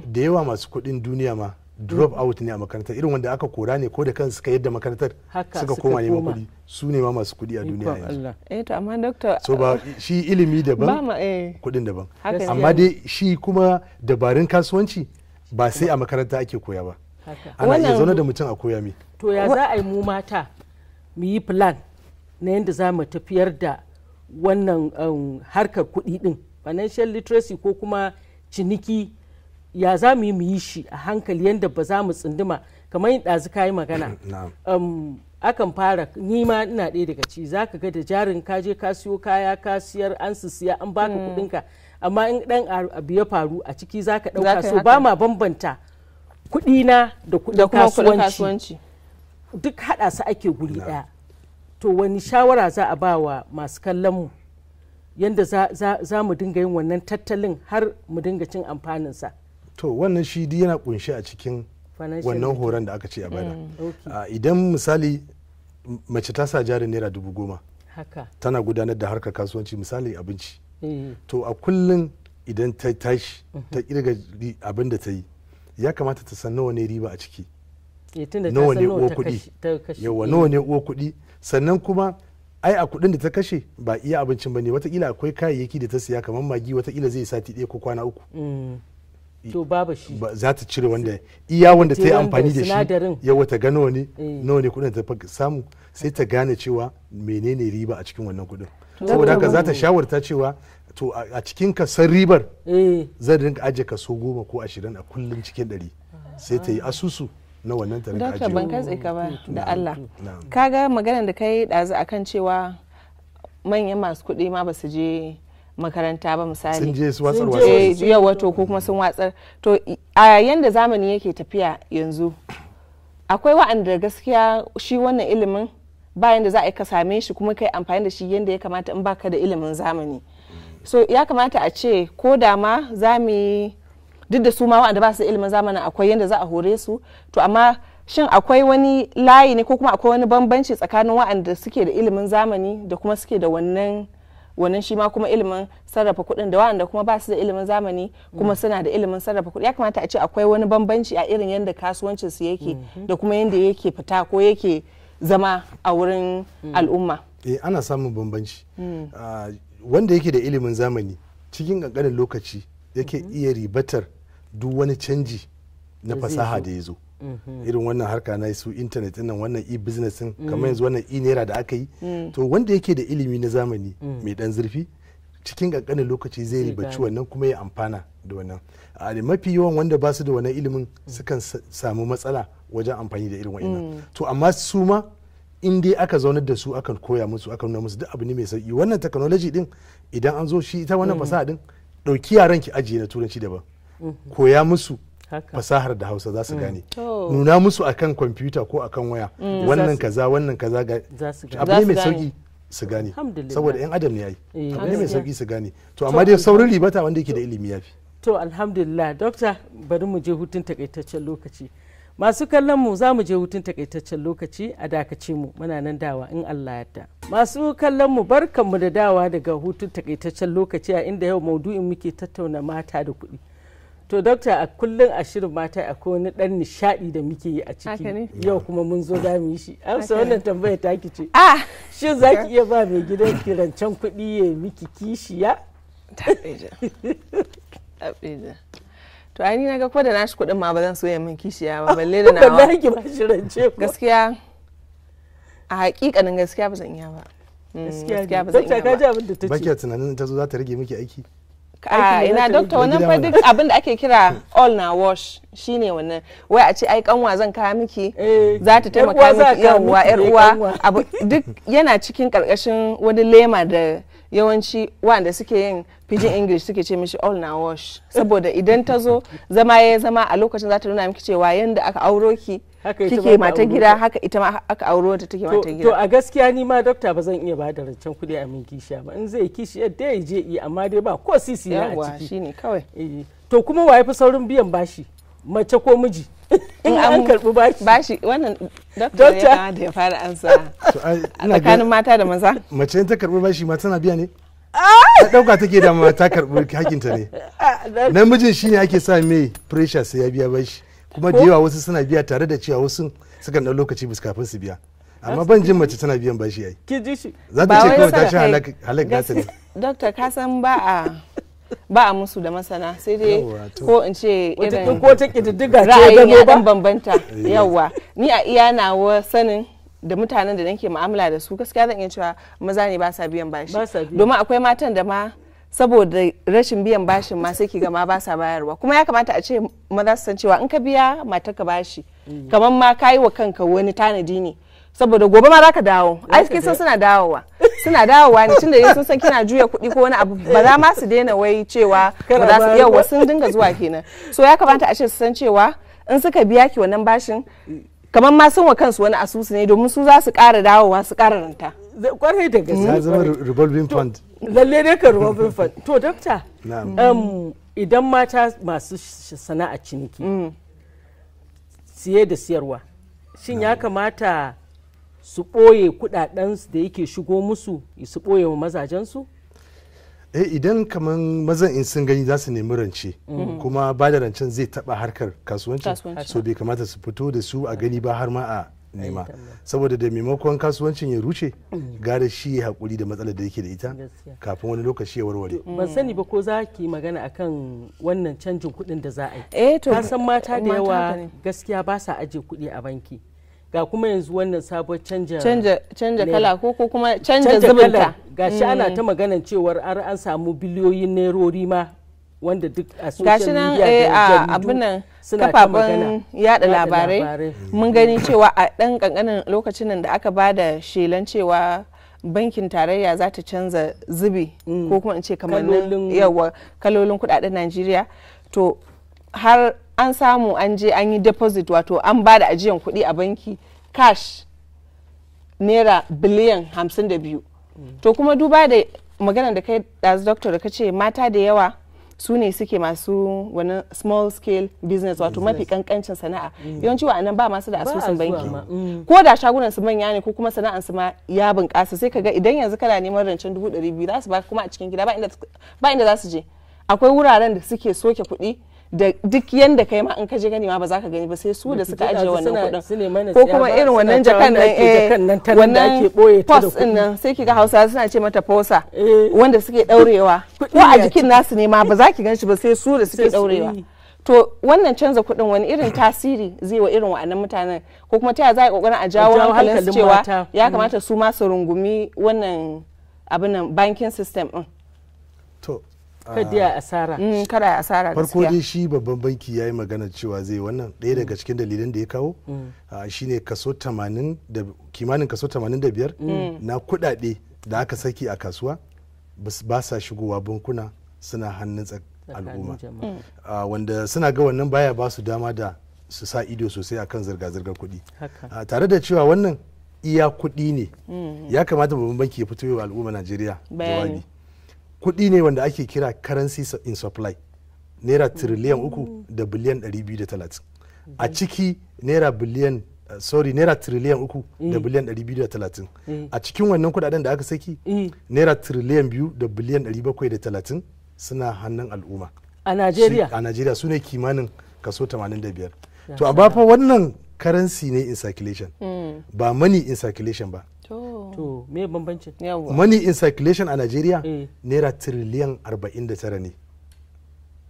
da yawa masu kuɗin duniya ma drop out ne a makarantar, irin wanda aka kora ne ko da kansu suka yadda makarantar Haka, suka suka koma neman koma. kuɗi. Su ne ma masu kuɗi a duniya Ikon yanzu. Allah. Eh, to amma doctor, So ba shi ilimi ba daban, ma eh kuɗin daban. Haka ne. Amma dai shi kuma dabarun kasuwanci ba sai a makaranta ake koya ba. Ana iya zaune da mutum a koya mai. To ya za a yi mu mata mu yi plan na yadda za mu tafiyar da wannan harkar kuɗi din, financial literacy ko kuma ciniki, ya za mu yi mu yi shi a hankali yadda ba za mu tsunduma kamar yin ɗazu ka yi magana? Na'am. Akan fara, ni ma ina ɗaya daga ci, za ka ga da jarin ka je ka siyo kaya, ka siyar, an su siya, an baka kuɗinka, amma in ɗan abu ya faru a ciki za ka Za ɗauka. ka yi So haka. ba ma bambanta kuɗi na da kuɗin Da kuma kuɗin kasuwanci. Kasuwanci. Duk haɗa su ake guri ɗaya. To wani shawara za a ba wa masu kallon mu yadda za mu dinga yin wannan tattalin har mu dinga cin amfaninsa? To wannan shi duk yana kunshe a cikin Financial wannan horon da aka ce a bada. Okay. Idan misali mace ta sa jarin ₦10,000, tana gudanar da harkar kasuwanci, misali abinci, to a kullum idan ta tashi ta kirga abin da ta yi, ya kamata ta san nawa ne riba a ciki, Eh, tunda ta nawa san ne nawa uwar ta kuɗi. ta kashe. Yawa, nawa ne uwar kuɗi. Sannan kuma ai a kuɗin da ta kashe ba iya abincin ba ne, watakila akwai kayayyaki da ta siya kamar magi, watakila zai sati 1 ko kwana 3. To babu shi. Ba za ta cire wanda iya wanda ta yi wanda amfani da shi. Sinadarin. Yawa, ta ga nawa ne, nawa ne kuɗin da ta samu, sai ta gane cewa menene riba a cikin wannan kuɗin. Saboda haka za ta shawarta cewa to a cikin kasan ribar zan rinka ajiye kaso 10 ko 20 a kullum cikin 100, sai ta yi asusu. na wannan ta rinka Dokta, ban ajiyewa. katse ka ba da Allah. Na'am. Kaga maganar da kai ɗazu akan cewa manyan masu kuɗi ma ba su je makaranta ba misali. Sun je su watsar Sun je. watsar. Eh, yawa, to ko kuma sun watsar. To a yanda zamani yake tafiya yanzu, akwai wa'anda gaskiya shi wannan ilimin bayan da za a yi ka same shi kuma kai amfani da shi yanda ya kamata in baka da ilimin zamani. So ya kamata a ce ko da ma za mu yi, duk da su ma wa'anda ba su da ilimin zamanin akwai yanda za a hore su. To amma shin akwai wani layi ne ko kuma akwai wani bambanci tsakanin wa'anda suke da ilimin zamani da kuma suke da wannan shi ma kuma ilimin sarrafa kuɗin, da wa'anda kuma ba su da ilimin zamani kuma suna da ilimin sarrafa kuɗi? Ya kamata a ce akwai wani bambanci a irin yadda kasuwancin su yake da kuma yadda yake fita ko yake zama a wurin al'umma. Eh, ana samun bambanci. Wanda yake da ilimin zamani cikin ƙanƙanin lokaci yake iya ribatar duk wani canji na Da zai fasaha zo. da ya zo, irin wannan harka na su internet nan, wannan e-business din, kamar yanzu wannan e-naira da aka yi. To wanda yake da ilimi na zamani mai dan zurfi, cikin ƙanƙanin lokaci zai Zai ribaci gane. wannan kuma ya amfana da wannan. A da mafi yawan wanda ba su da wannan ilimin sukan samu matsala wajen amfani da irin wa'annan. To amma su ma in dai aka zaunar da su, aka koya musu, aka nuna musu, duk abu ne mai sauki. Wannan technology din, idan an zo shi, ita wannan fasaha din, dauki yaran ki ajiye na turanci daban, koya musu fasahar da Hausa, za su gane. To. Nuna musu akan kwamfuta ko akan waya, wannan kaza, wannan kaza, ga Za su gane. abu Za ne su mai gane. sauki su gane. Alhamdulillah. Saboda yan adam ne ai. Eh, Abu ne mai gaskiya. sauki su gane. To amma dai saurin ribata wanda yake da ilimi yafi. To alhamdulillah. Dokta, bari mu je hutun takaitaccen lokaci. Masu kallon mu, za mu je hutun takaitaccen lokaci, a dakace mu, muna nan dawa in Allah yarda. Masu kallon mu, barkanmu da dawa daga hutun takaitaccen lokaci, a inda yau maudu'in muke tattauna mata da kuɗi. To dokta, a kullum a shirin mata akwai wani dan nishadi da muke yi a Haka ciki. ne. Yau kuma mun zo za mu yi shi. Amsa wannan tambaya taki ce. Ah. Shin za ki iya ba mai gidan ki rancen kuɗi ya miki kishiya? Taɓeja. Taɓeja. To ai ni naga ko da nashi kuɗin ma ba zan so ya min kishiya ba, balle da nawa. Wallahi ki ba shi rance ko. Gaskiya, a hakikanin gaskiya ba zan iya ba. Gaskiya ba zan ne. iya Dokta, ka ji ba. abin da ta Ba ce. kiya tunanin ta zo za ta rage miki aiki? A Aiki ne ina za ta dokta, rage. wannan Gida fa mana. duk abin da ake kira all na wash shine wannan. Wai a ce ai kanwa zan kawo miki, Eh, za ta yar taimaka uwa za a miki, kawo yawwa, miki, yar eh, uwa, kanwa. abu duk yana cikin karkashin wani lema da yawanci wanda suke yin pidgin English suke ce mishi all na wash, saboda idan ta zo zama ya zama a lokacin za ta nuna miki cewa yanda aka auro ki Haka ita ma kike ta mata auro gida, ta. haka ita ma aka auro ta take mata To gida. a gaskiya ni ma dokta ba zan iya ba da rancen kuɗi a min kishiya ba. In zai kishi yadda ya je yi, amma dai ba ko sisi na a Yawwa, ciki. shine kawai. Eh, to kuma wa ya fi saurin biyan bashi? Mace ko miji? In an karɓi bashi. Bashi wannan, dokta Dokta. ya kamata ya fara ansa. To ai ina ga Tsakanin mata da maza. mace in ta karbi bashi ma tana biya ne? Ta dauka take da ma ta karbi hakinta ne. Ah, Namijin shine ake sa mai pressure sai ya biya bashi, kuma da yawa wasu suna biya, tare da cewa wasu sukan ɗau lokaci bus kafin su biya, amma ban jin mace tana biyan bashi ai. Ki ji shi. Za Ba ta ce wai kawai ta sa sha kai. halak halak nata ne. Dokta, ka san ba a musu da masana, sai dai Yawwa, to. ko in ce Wata irin ko ta ƙididdiga ce ya ra'ayin gano ya ba. dan bambanta. Yawwa, ni a iya nawa sanin da mutanen da nake mu'amala da su, gaskiya zan iya cewa maza ne ba sa biyan bashi. Ba sa biya. Domin akwai matan da ma saboda rashin biyan bashin ma sai ki ga ma ba sa bayarwa. Kuma ya kamata a ce maza su san cewa in ka biya matarka bashi, kamar ma ka yi wa kanka wani tanadi ne, saboda gobe ma za ka dawo. Ai kin san suna dawowa, suna dawowa ne tunda dai sun san kina juya kuɗi ko wani abu, ba za ma su daina wai cewa Kana ba za su bayarwa. yawwa, sun dinga zuwa kenan. So ya kamata a ce su san cewa in suka biya ki wannan bashin, kamar ma sun wa kansu wani asusu ne, domin su za su ƙara dawowa su ƙara ranta. Kwarai da gaske. Ya zama Kwarai. revolving fund. Lalle ne ka revolving fund. To dokta, Na'am. Idan mata masu sana'a ciniki, siye da siyarwa, shin ya kamata su ɓoye kuɗaɗen da yake shigo musu, su ɓoye wa mazajensu? Eh, idan kaman mazan in sun gani za su nemi rance, kuma ba da rancen zai taba harkar kasuwanci, Kasuwanci. so bai kamata su fito da su a gani ba har ma a nema, saboda da maimakon kasuwancin ya rushe, gara shi ya haƙuri da matsalar da yake da ita Gaskiya. kafin wani lokaci ya warware. Ban sani ba ko za ki yi magana akan wannan canjin kuɗin da za a yi. Eh to Ka san mata da mata haka yawa ne. gaskiya ba sa aje kuɗi a banki. Ga kuma yanzu wannan sabuwar canja Canja naira. kala ko kuma canja Canja zubinta. kalar. Gashi ana ta maganan cewar an samu biliyoyin nerori ma Wanda duk a social Gashi nan media da a abin nan suna ta magana. Kafafen yada labarai mun gani cewa a dan kankanin lokacin nan da aka ba da shelan cewa bankin tarayya za ta canza zubi ko kuma in ce kamannin yawa kalolin kudaden Najeriya, to har an samu an je an yi deposit, wato an ba da ajiyan kuɗi a banki cash naira biliyan 52. To kuma duba da magana da kai ɗazu, doctor, da ka ce mata da yawa su ne suke masu wani small scale business, wato mafi kankancin sana'a, yawanci wa'annan ba masu da asusun banki, ko da shagunan su manya ne ko kuma sana'an su ma ya bunƙasa. Sai kaga idan yanzu kana neman rancen 200,000 za su ba kuma a cikin gida, ba inda za su je. Akwai wuraren da suke soke kuɗi da duk yanda kai ma in ka je gani ma ba za ka gani ba, sai su da suka ajiye wannan kuɗin, ko kuma irin wannan jakan nan, wannan pos din nan, sai kiga Hausa suna ce mata posa, wanda suke daurewa ko a jikin nasu ne ma ba za ki gan shi ba, sai su da suke daurewa. To wannan canza kuɗin wani irin tasiri zai wa irin wa'annan mutanen, ko kuma ta za a yi kokarin a jawo hankalin su cewa ya kamata su ma su rungumi wannan abin nan banking system din? To, kada ya asara. Kada ya asara. Farko dai shi babban banki ya yi magana cewa zai wannan, ɗaya daga cikin dalilan da ya kawo shine kaso 80 da kimanin kaso 85 na kuɗaɗe da aka saki a kasuwa ba sa shigowa bankuna, suna hannun al'umma, wanda suna ga wannan baya ba su dama da su sa ido sosai akan zirga-zirgar kuɗi. Tare da cewa wannan iya kuɗi ne, ya kamata babban banki ya fito wa al'umma Najeriya jawabi. Kuɗi ne wanda ake kira currency in supply, naira 3 biliyan 3 biliyan 230. A ciki naira biliyan, sorry, naira 3 biliyan 230 biliyan. A cikin wannan kudaden da aka saki, naira 2 biliyan 730 biliyan suna hannun al'umma. A Najeriya? A Najeriya, su ne kimanin kaso 85. To amma fa wannan currency ne in circulation, ba money in circulation ba. To me bambancin? Money in circulation a Najeriya naira 49 tiriliyan ne.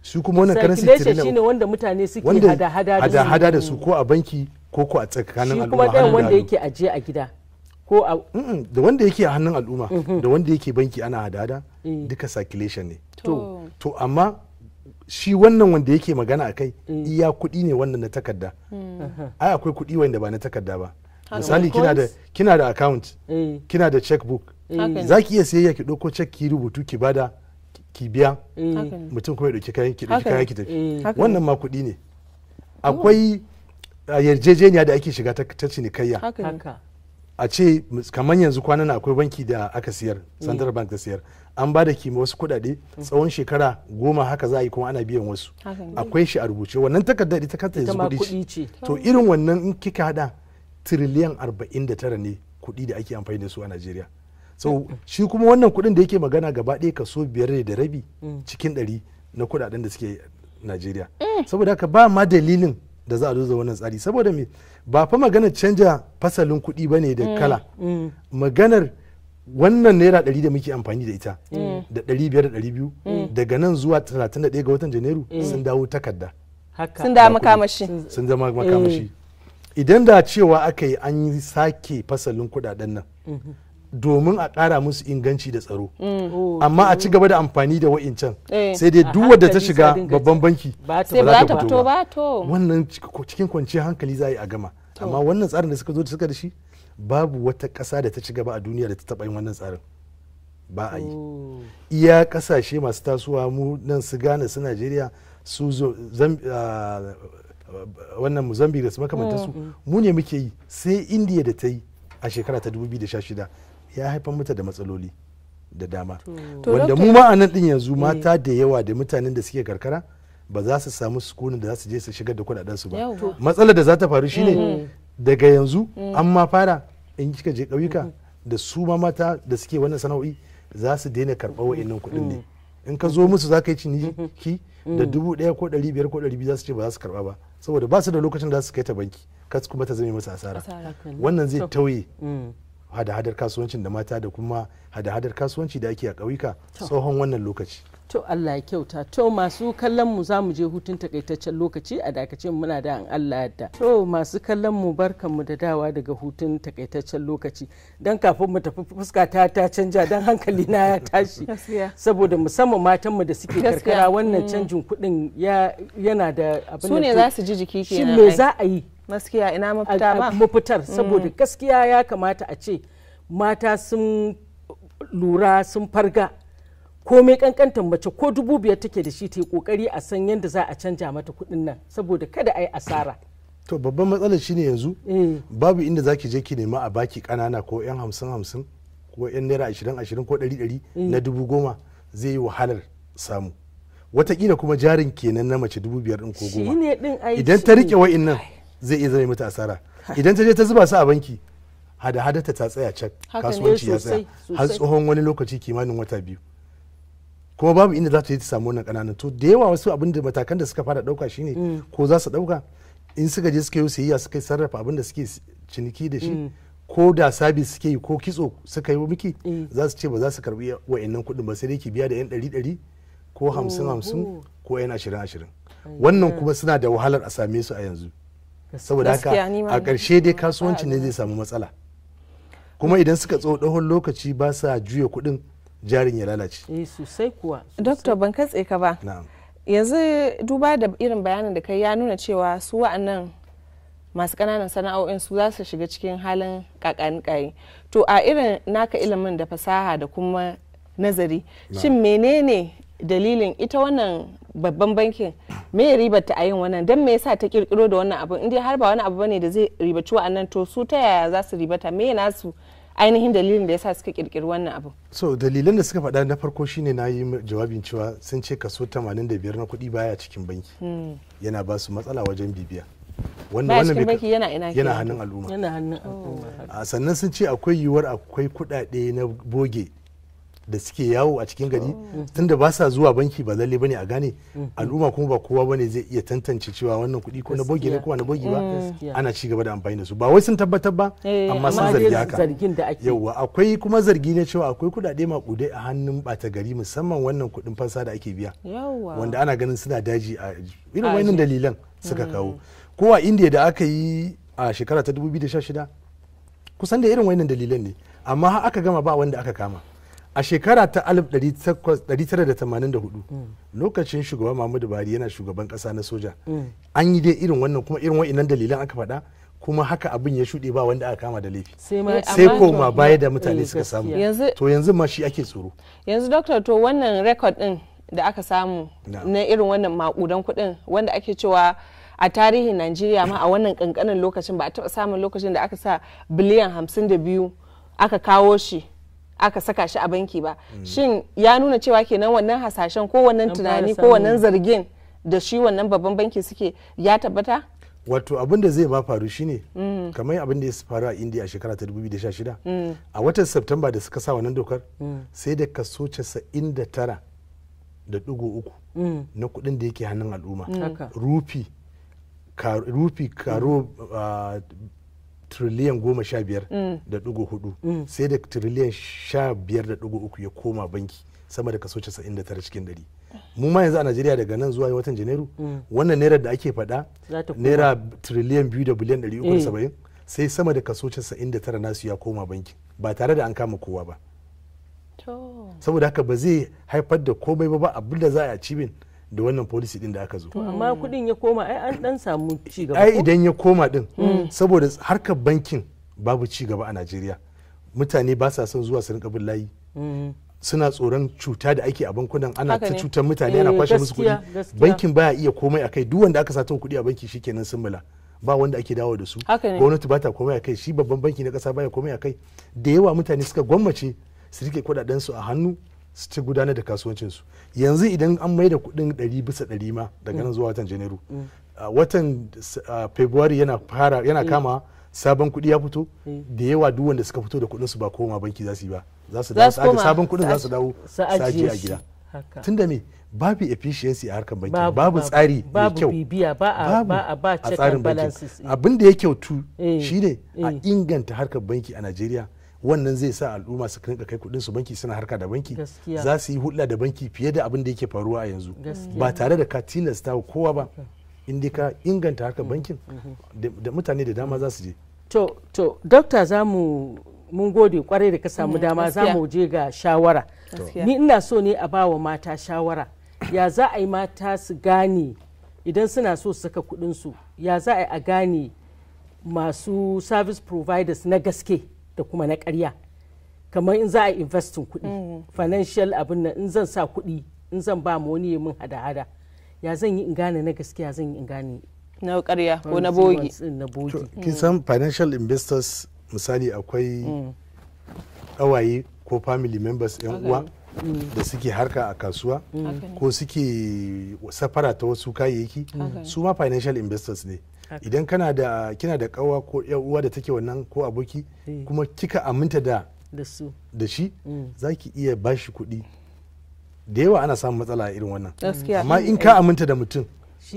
Su kuma wannan currency trillion shine wanda mutane suke hada-hada da su, hada da su ko a banki ko a tsakanin al'umma. Shi kuma ɗayan wanda yake ajiye a gida ko a Da wanda yake a hannun al'umma da wanda yake banki ana hada-hada, duka circulation ne. To amma shi wannan wanda yake magana a kai iya kuɗi ne wannan na takarda. Ai akwai kuɗi wanda ba na takarda ba. Misali, kina da account, kina da checkbook, za ki iya sayayya ki ɗauko check, ki rubutu, ki bada, ki biya mutum, kuma ya ɗauki kayan ki, ɗauki kayan ki tafi. Wannan ma kuɗi ne. Akwai yarjejeniya da ake shiga ta cinikayya, a ce kamar yanzu kwanan akwai banki da aka siyar, Central Bank ta siyar, an ba da kima wasu kuɗaɗe tsawon shekara 10, haka za a yi kuma ana biyan wasu. Akwai shi a rubuce, wannan takardar ita kanta yanzu kuɗi ce. To irin wannan in kika hada, 49 tiriliyan ne kuɗi da ake amfani da su a Najeriya. So shi kuma wannan kuɗin da yake magana gaba ɗaya kaso 5.5 cikin 100 na kuɗaɗen da suke Najeriya. Saboda haka ba ma dalilin da za a zo da wannan tsari. Saboda me? Ba fa maganar canja fasalin kuɗi ba ne da kala. Maganar wannan naira 100 da muke amfani da ita da 500 da 200, daga nan zuwa 31 ga watan Janairu sun dawo takarda. Sun dawo makamashi. Sun zama makamashi. Idan da cewa aka yi an yi sake fasalin kudaden nan domin a ƙara musu inganci da tsaro, amma a ci gaba da amfani da wa'incan, sai dai duk wadda ta shiga babban banki ba za ta fito ba. To wannan cikin kwanciyar hankali za a yi a gama. Amma wannan tsarin da suka zo da suka da shi, babu wata ƙasa da ta ci gaba a duniya da ta taɓa yin wannan tsarin. Ba a yi. Iya ƙasashe masu tasowa, mu nan su Ghana, su Najeriya, su wannan Mozambique da su makamantansu, mu ne muke yi. Sai India da ta yi a shekara ta 2016, ya haifar mata da matsaloli da dama, wanda mu ma a nan din yanzu mata da yawa da mutanen da suke karkara ba za su samu sukunin da za su je su shigar da kudaden su ba. Matsalar da za ta faru shine daga yanzu an ma fara, in kika je ƙauyuka da su ma mata da suke wannan sana'o'i za su daina karɓar wa'annan kuɗin ne. In ka zo musu za ka yi ciniki da 1,000 ko 500 ko 200, za su ce ba za su karɓa ba, saboda ba su da lokacin da za su kai ta banki, kas kuma ta zame musu asara. Wannan zai tauye hada-hadar kasuwancin da mata da kuma hada-hadar kasuwanci da ake a ƙauyuka tsohon wannan lokaci. To Allah ya kyauta. To masu kallon mu za mu je hutun takaitaccen lokaci, a dakace mu, muna da an Allah yadda. To masu kallon mu, barkan mu da dawa daga hutun takaitaccen lokaci. Dan kafin mu tafi fuska ta ta canja dan hankali na ya tashi. Gaskiya. Saboda musamman matan mu da suke karkara, wannan canjin kuɗin yana da abin Su ne to za su ji jiki shin kenan me ai. za a yi? Gaskiya, ina mafita a ba? Mafitar, saboda gaskiya ya kamata a ce mata sun lura, sun farga. Komai kankantar mace, ko 5,000 take da shi, ta yi kokari a san yadda za a canja mata kuɗin nan saboda kada a yi asara. To babban matsalar shine yanzu babu inda zaki je ki nema a baki kanana, ko yan 50 50, ko yan naira 20 20, ko 100 100 na 10,000, zai yi wahalar samu. Watakila kuma jarin kenan na mace 5,000 din ko Shi 10. ne din ai Idan shi ta ne. rike wa'innan zai iya zama mata asara. Idan ta je ta zuba su a banki, hada hada ta tsaya cak. Haka ne. Kasuwanci ya tsaya Sosai, har sosai. tsohon wani lokaci, kimanin wata 2, kuma babu inda za ta je ta samu wannan kananan. To da yawa wasu abin da matakan da suka fara dauka shine ko za su dauka, in suka je suka yi sayayya, suka sarrafa abin da suke ciniki da shi, ko da sabis suke yi ko kitso suka yi miki, za su ce ba za su karbi wa'annan kuɗin ba, sai dai ki biya da yan 100 100 ko 50 50 ko yan 20 20. Wannan kuma suna da wahalar a same su a yanzu. Saboda haka Gaskiya, ni ma a ƙarshe dai kasuwanci ne zai samu matsala, kuma idan suka tsawo ɗahon lokaci ba sa juya kuɗin, jarin ya lalace. Eh, sosai kuwa, sosai. Doctor, ban katse ka ba. Na'am. Yanzu duba da irin bayanin da kai, ya nuna cewa su wa'annan masu ƙananan sana'o'in su za su shiga cikin halin kakanikayi. To a irin naka ilimin da fasaha da kuma nazari, shin menene dalilin ita wannan babban bankin, me ribar ta a yin wannan? Don me yasa ta kirkiro da wannan abu, in dai har ba wani abu bane da zai ribaci wa'annan? To su ta yaya za su ribata? Me nasu ainihin dalilin da yasa suka kirkiri wannan abu? So dalilan da suka faɗa na farko shine na yi jawabin cewa sun ce kaso 85 na kuɗi baya cikin banki, yana ba su matsala wajen bibiya. Wanda Baya wannan cikin bai banki, yana ina yana kenan? hannun al'umma. Yana hannun al'umma, haka. A sannan sun ce akwai yiwuwar akwai kuɗaɗe na boge da suke yawo a cikin gari, tunda ba sa zuwa banki, ba lalle bane a gane al'umma, kuma ba kowa bane zai iya tantance cewa wannan kuɗi ko na boge ne ko ba na boge ba. Gaskiya. Ana ci gaba da amfani da su, ba wai sun tabbatar ba, amma sun amma zargi dai haka. zargin da ake. Yauwa, akwai kuma zargi na cewa akwai kuɗaɗe maƙudai a hannun ɓata gari, musamman wannan kuɗin fansa da ake biya, wanda ana ganin suna daji. A irin wannan dalilan suka kawo. Ko a India da aka yi a shekara ta 2016, kusan da irin wannan dalilan ne, amma har aka gama ba wanda aka kama. A shekara ta 1984, lokacin shugaba Muhammadu Buhari yana shugaban kasa na soja, an yi dai irin wannan, kuma irin wa'innan dalilan aka faɗa, kuma haka abin ya shuɗe, ba wanda aka kama da laifi. Sai ma Sai amma koma baya da mutane suka samu. Yanzu To yanzu ma shi ake tsoro. Yanzu doctor, to wannan record din da aka samu Na'am. na irin wannan makudan kuɗin, wanda ake cewa a tarihin Najeriya ma a wannan kankanin lokacin ba a taɓa samun lokacin da aka sa biliyan 52 aka kawo shi aka saka shi a banki ba, shin ya nuna cewa kenan wannan hasashen ko wannan An fara tunani ko wannan zargin da shi wannan babban banki suke ya tabbata? Wato abin da zai ma faru shine kamar abin da ya faru a India a shekara ta 2016, a watan September da suka sa wannan dokar, sai da kaso 99.3 na kudin da yake hannun al'umma, rufi rufi karo triliyan 15.4, sai da triliyan 15.3 ya koma banki, sama da kaso 99 cikin 100. Mu ma yanzu a Najeriya, daga nan zuwa watan Janairu, wannan naira da ake faɗa, Za ta koma. naira triliyan 2 da biliyan 370, sai sama da kaso 99 nasu ya koma banki ba tare da an kama kowa ba. Saboda haka ba zai haifar da komai ba, ba abin da za a yi achieving da wannan policy din da aka zo. To amma kudin ya koma, ai an dan samu ci gaba Ai ko? idan ya koma din, saboda harkar bankin babu ci gaba a Najeriya, mutane ba sa son zuwa su rinka bin layi, suna tsoron cuta da ake a bankunan, ana Haka ta ne. cutar mutane, ana kwashe musu kuɗi. Gaskiya. Bankin baya iya komai akai. Duk wanda aka sato kuɗi a banki shikenan, sun mula, ba wanda ake dawo da su. Haka ne. Gwamnati ba ta komai akai, shi babban banki na kasa baya komai akai. Da yawa mutane suka gwammace su rike kuɗaɗen su a hannu su ci gudanar da kasuwancin su. Yanzu idan an mai da kuɗin 100% ma daga nan zuwa watan Janairu, a watan February yana fara yana kama, sabon kuɗi ya fito, da yawa duk wanda suka fito da kuɗin su ba koma banki za su yi ba, za su Za dawo su su aje koma sabon kuɗin, za su dawo su su ajiye ajiye a shi. gida. Haka. Tunda me? Babu efficiency a harkar banki, Babu, babu tsari mai babu kyau, bibiya, ba a babu ba a ba a check tsarin and bankin. balances. Abin da ya kyautu Eh, shine a eh. inganta harkar banki a Najeriya. Wannan zai sa al'umma su rinka kai kudin su banki, suna harka da banki, za su yi hulɗa da banki fiye da abin da yake faruwa a yanzu, ba tare da ka tilasta kowa ba. In dai ka inganta harkar bankin, da mutane da dama za su je. To dokta, za mu mun gode kwarai da ka samu dama. Za mu je ga shawara. Ni ina so ne a bawa mata shawara, ya za a yi mata su gane idan suna so su saka kudinsu, ya za a yi a gane masu service providers na gaske da kuma na karya, kamar in za a investing kuɗi, financial abin nan, in zan sa kuɗi, in zan ba mu wani min hada-hada, ya zan yi in gane na gaskiya, zan yi in gane na karya ko na bogi? Na bogi. Kin san financial investors, misali akwai ƙawaye ko family members, yan uwa da suke harka a kasuwa ko suke safara ta wasu kayayyaki, su ma financial investors ne. Idan kana da kina da kawa ko yan uwa da take wannan ko aboki, kuma kika aminta da da shi, za ki iya bashi kuɗi. Da yawa ana samun matsala a irin wannan, amma in ka aminta da mutum,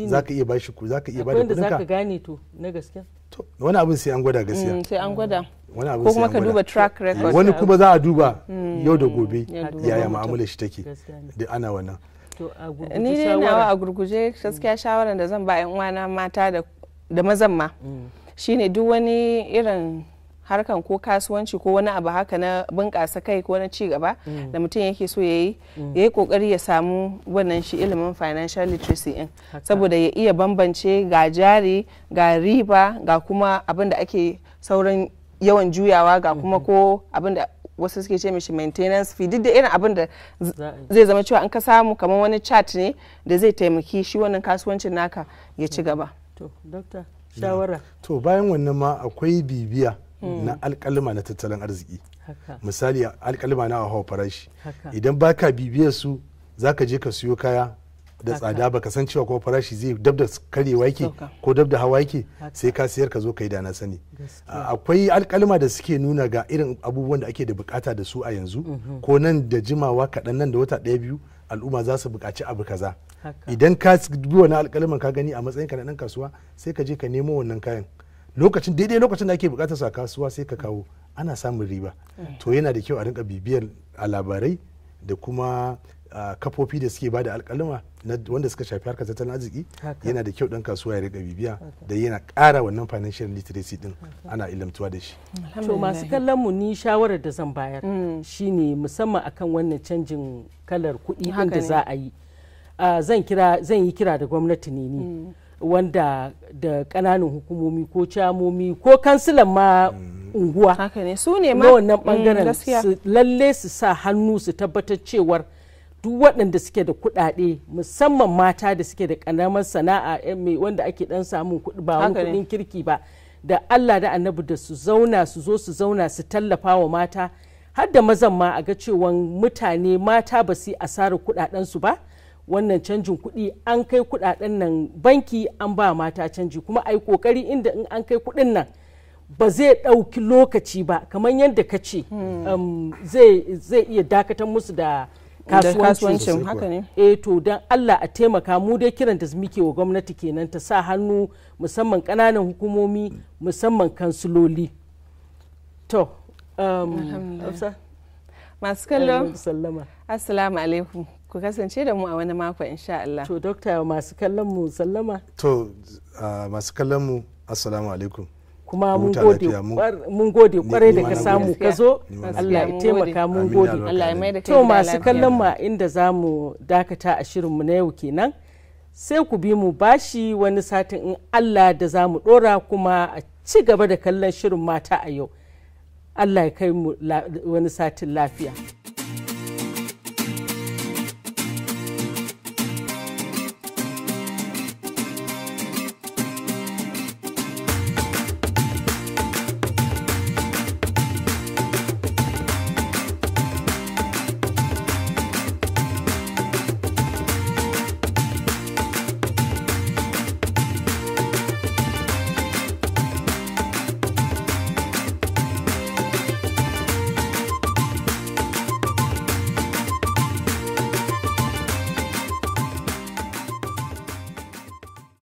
za ka iya bashi, za ka iya bada kuɗinka. Za ka gane to na gaskiya. To, wani abin sai an gwada gaskiya. Sai an gwada. Wani abin ko kuma ka duba track record. Wani kuma za a duba yau da gobe yaya mu'amalar shi take, da ana wannan. Ni dai nawa a gurguje, gaskiya shawaran da zan ba yan uwana mata da mazan ma shine, duk wani irin harkan ko kasuwanci ko wani abu haka na bunƙasa kai ko na ci gaba da mutum yake so ya yi, ya yi kokari ya samu wannan shi ilimin financial literacy in, saboda ya iya bambance ga jari, ga riba, ga kuma abin da ake sauran yawan juyawa, ga kuma ko abin da wasu suke ce mishi maintenance fee, duk da irin abin da zai zama cewa an ka samu kamar wani chart ne da zai taimaki shi wannan kasuwancin naka ya ci gaba. To, doctor, shawara. To, bayan wannan ma akwai bibiya na alkalima na tattalin arziki, misali alkalima na hawa farashi. Idan baka bibiyar su, zaka je ka siyo kaya da tsada, baka san cewa kuma farashi zai dab da karyewa yake ko dab da hawa yake, sai ka siyar ka zo ka yi da na sani. Akwai alkalima da suke nuna ga irin abubuwan da ake da bukata da su a yanzu, ko nan da jimawa kaɗan, nan da wata ɗaya biyu, al'umma za su buƙaci abu kaza. Idan ka bi wani alkaliman, ka gani a matsayin ka na ɗan kasuwa, sai ka je ka nemo wannan kayan lokacin, daidai lokacin da ake bukatar su a kasuwa, sai ka kawo, ana samun riba. To, yana da kyau a rinka bibiyar a labarai da kuma kafofi da suke bada alkalima wanda suka shafi harkar tattalin arziki. Yana da kyau dan kasuwa ya rika bibiya, da yana ƙara wannan financial literacy din, ana ilimtuwa da shi. To, masu kallon mu, ni shawarar da zan bayar shine, musamman akan wannan canjin kalar kuɗi din da za a yi, zan yi kira da gwamnati ne ni wanda da ƙananan hukumomi ko camomi ko kansilan ma unguwa Haka ne, su ne ma na wannan bangaren, lalle su sa hannu su tabbatar cewar duk waɗanda suke da kuɗaɗe, musamman mata da suke da ƙaramar sana'a mai wanda ake ɗan samun kuɗi, ba wani kuɗin kirki ba, da Allah da Annabi da su zauna, su zo su zauna su tallafa wa mata, har da mazan ma, a ga cewa mutane mata ba su yi asarar kuɗaɗensu ba. Wannan canjin kuɗi, an kai kuɗaɗen nan banki, an ba mata canji, kuma a yi ƙoƙari inda in an kai kuɗin nan ba zai ɗauki lokaci ba, kamar yadda ka ce, zai iya dakatar musu da kasuwancin. Haka ne. Eh, to, don Allah a taimaka. Mu dai kiran da muke wa gwamnati kenan, ta sa hannu, musamman ƙananan hukumomi, musamman kansuloli. To, masu kallo, assalamu alaikum, ku kasance da mu a wani mako insha Allah. To, dokta, masu kallon mu sallama. To, masu kallon mu, assalamu alaikum. Kuma mun gode kwarai da ka samu ka zo. Allah ya taimaka, mun gode. Allah ya mai da kai. To, masu kallon mu, inda za mu dakata a shirinmu na yau kenan, sai ku bi mu bashi wani satin in Allah da za mu dora, kuma a ci gaba da kallon shirin Mata a Yau. Allah ya kai mu wani satin lafiya.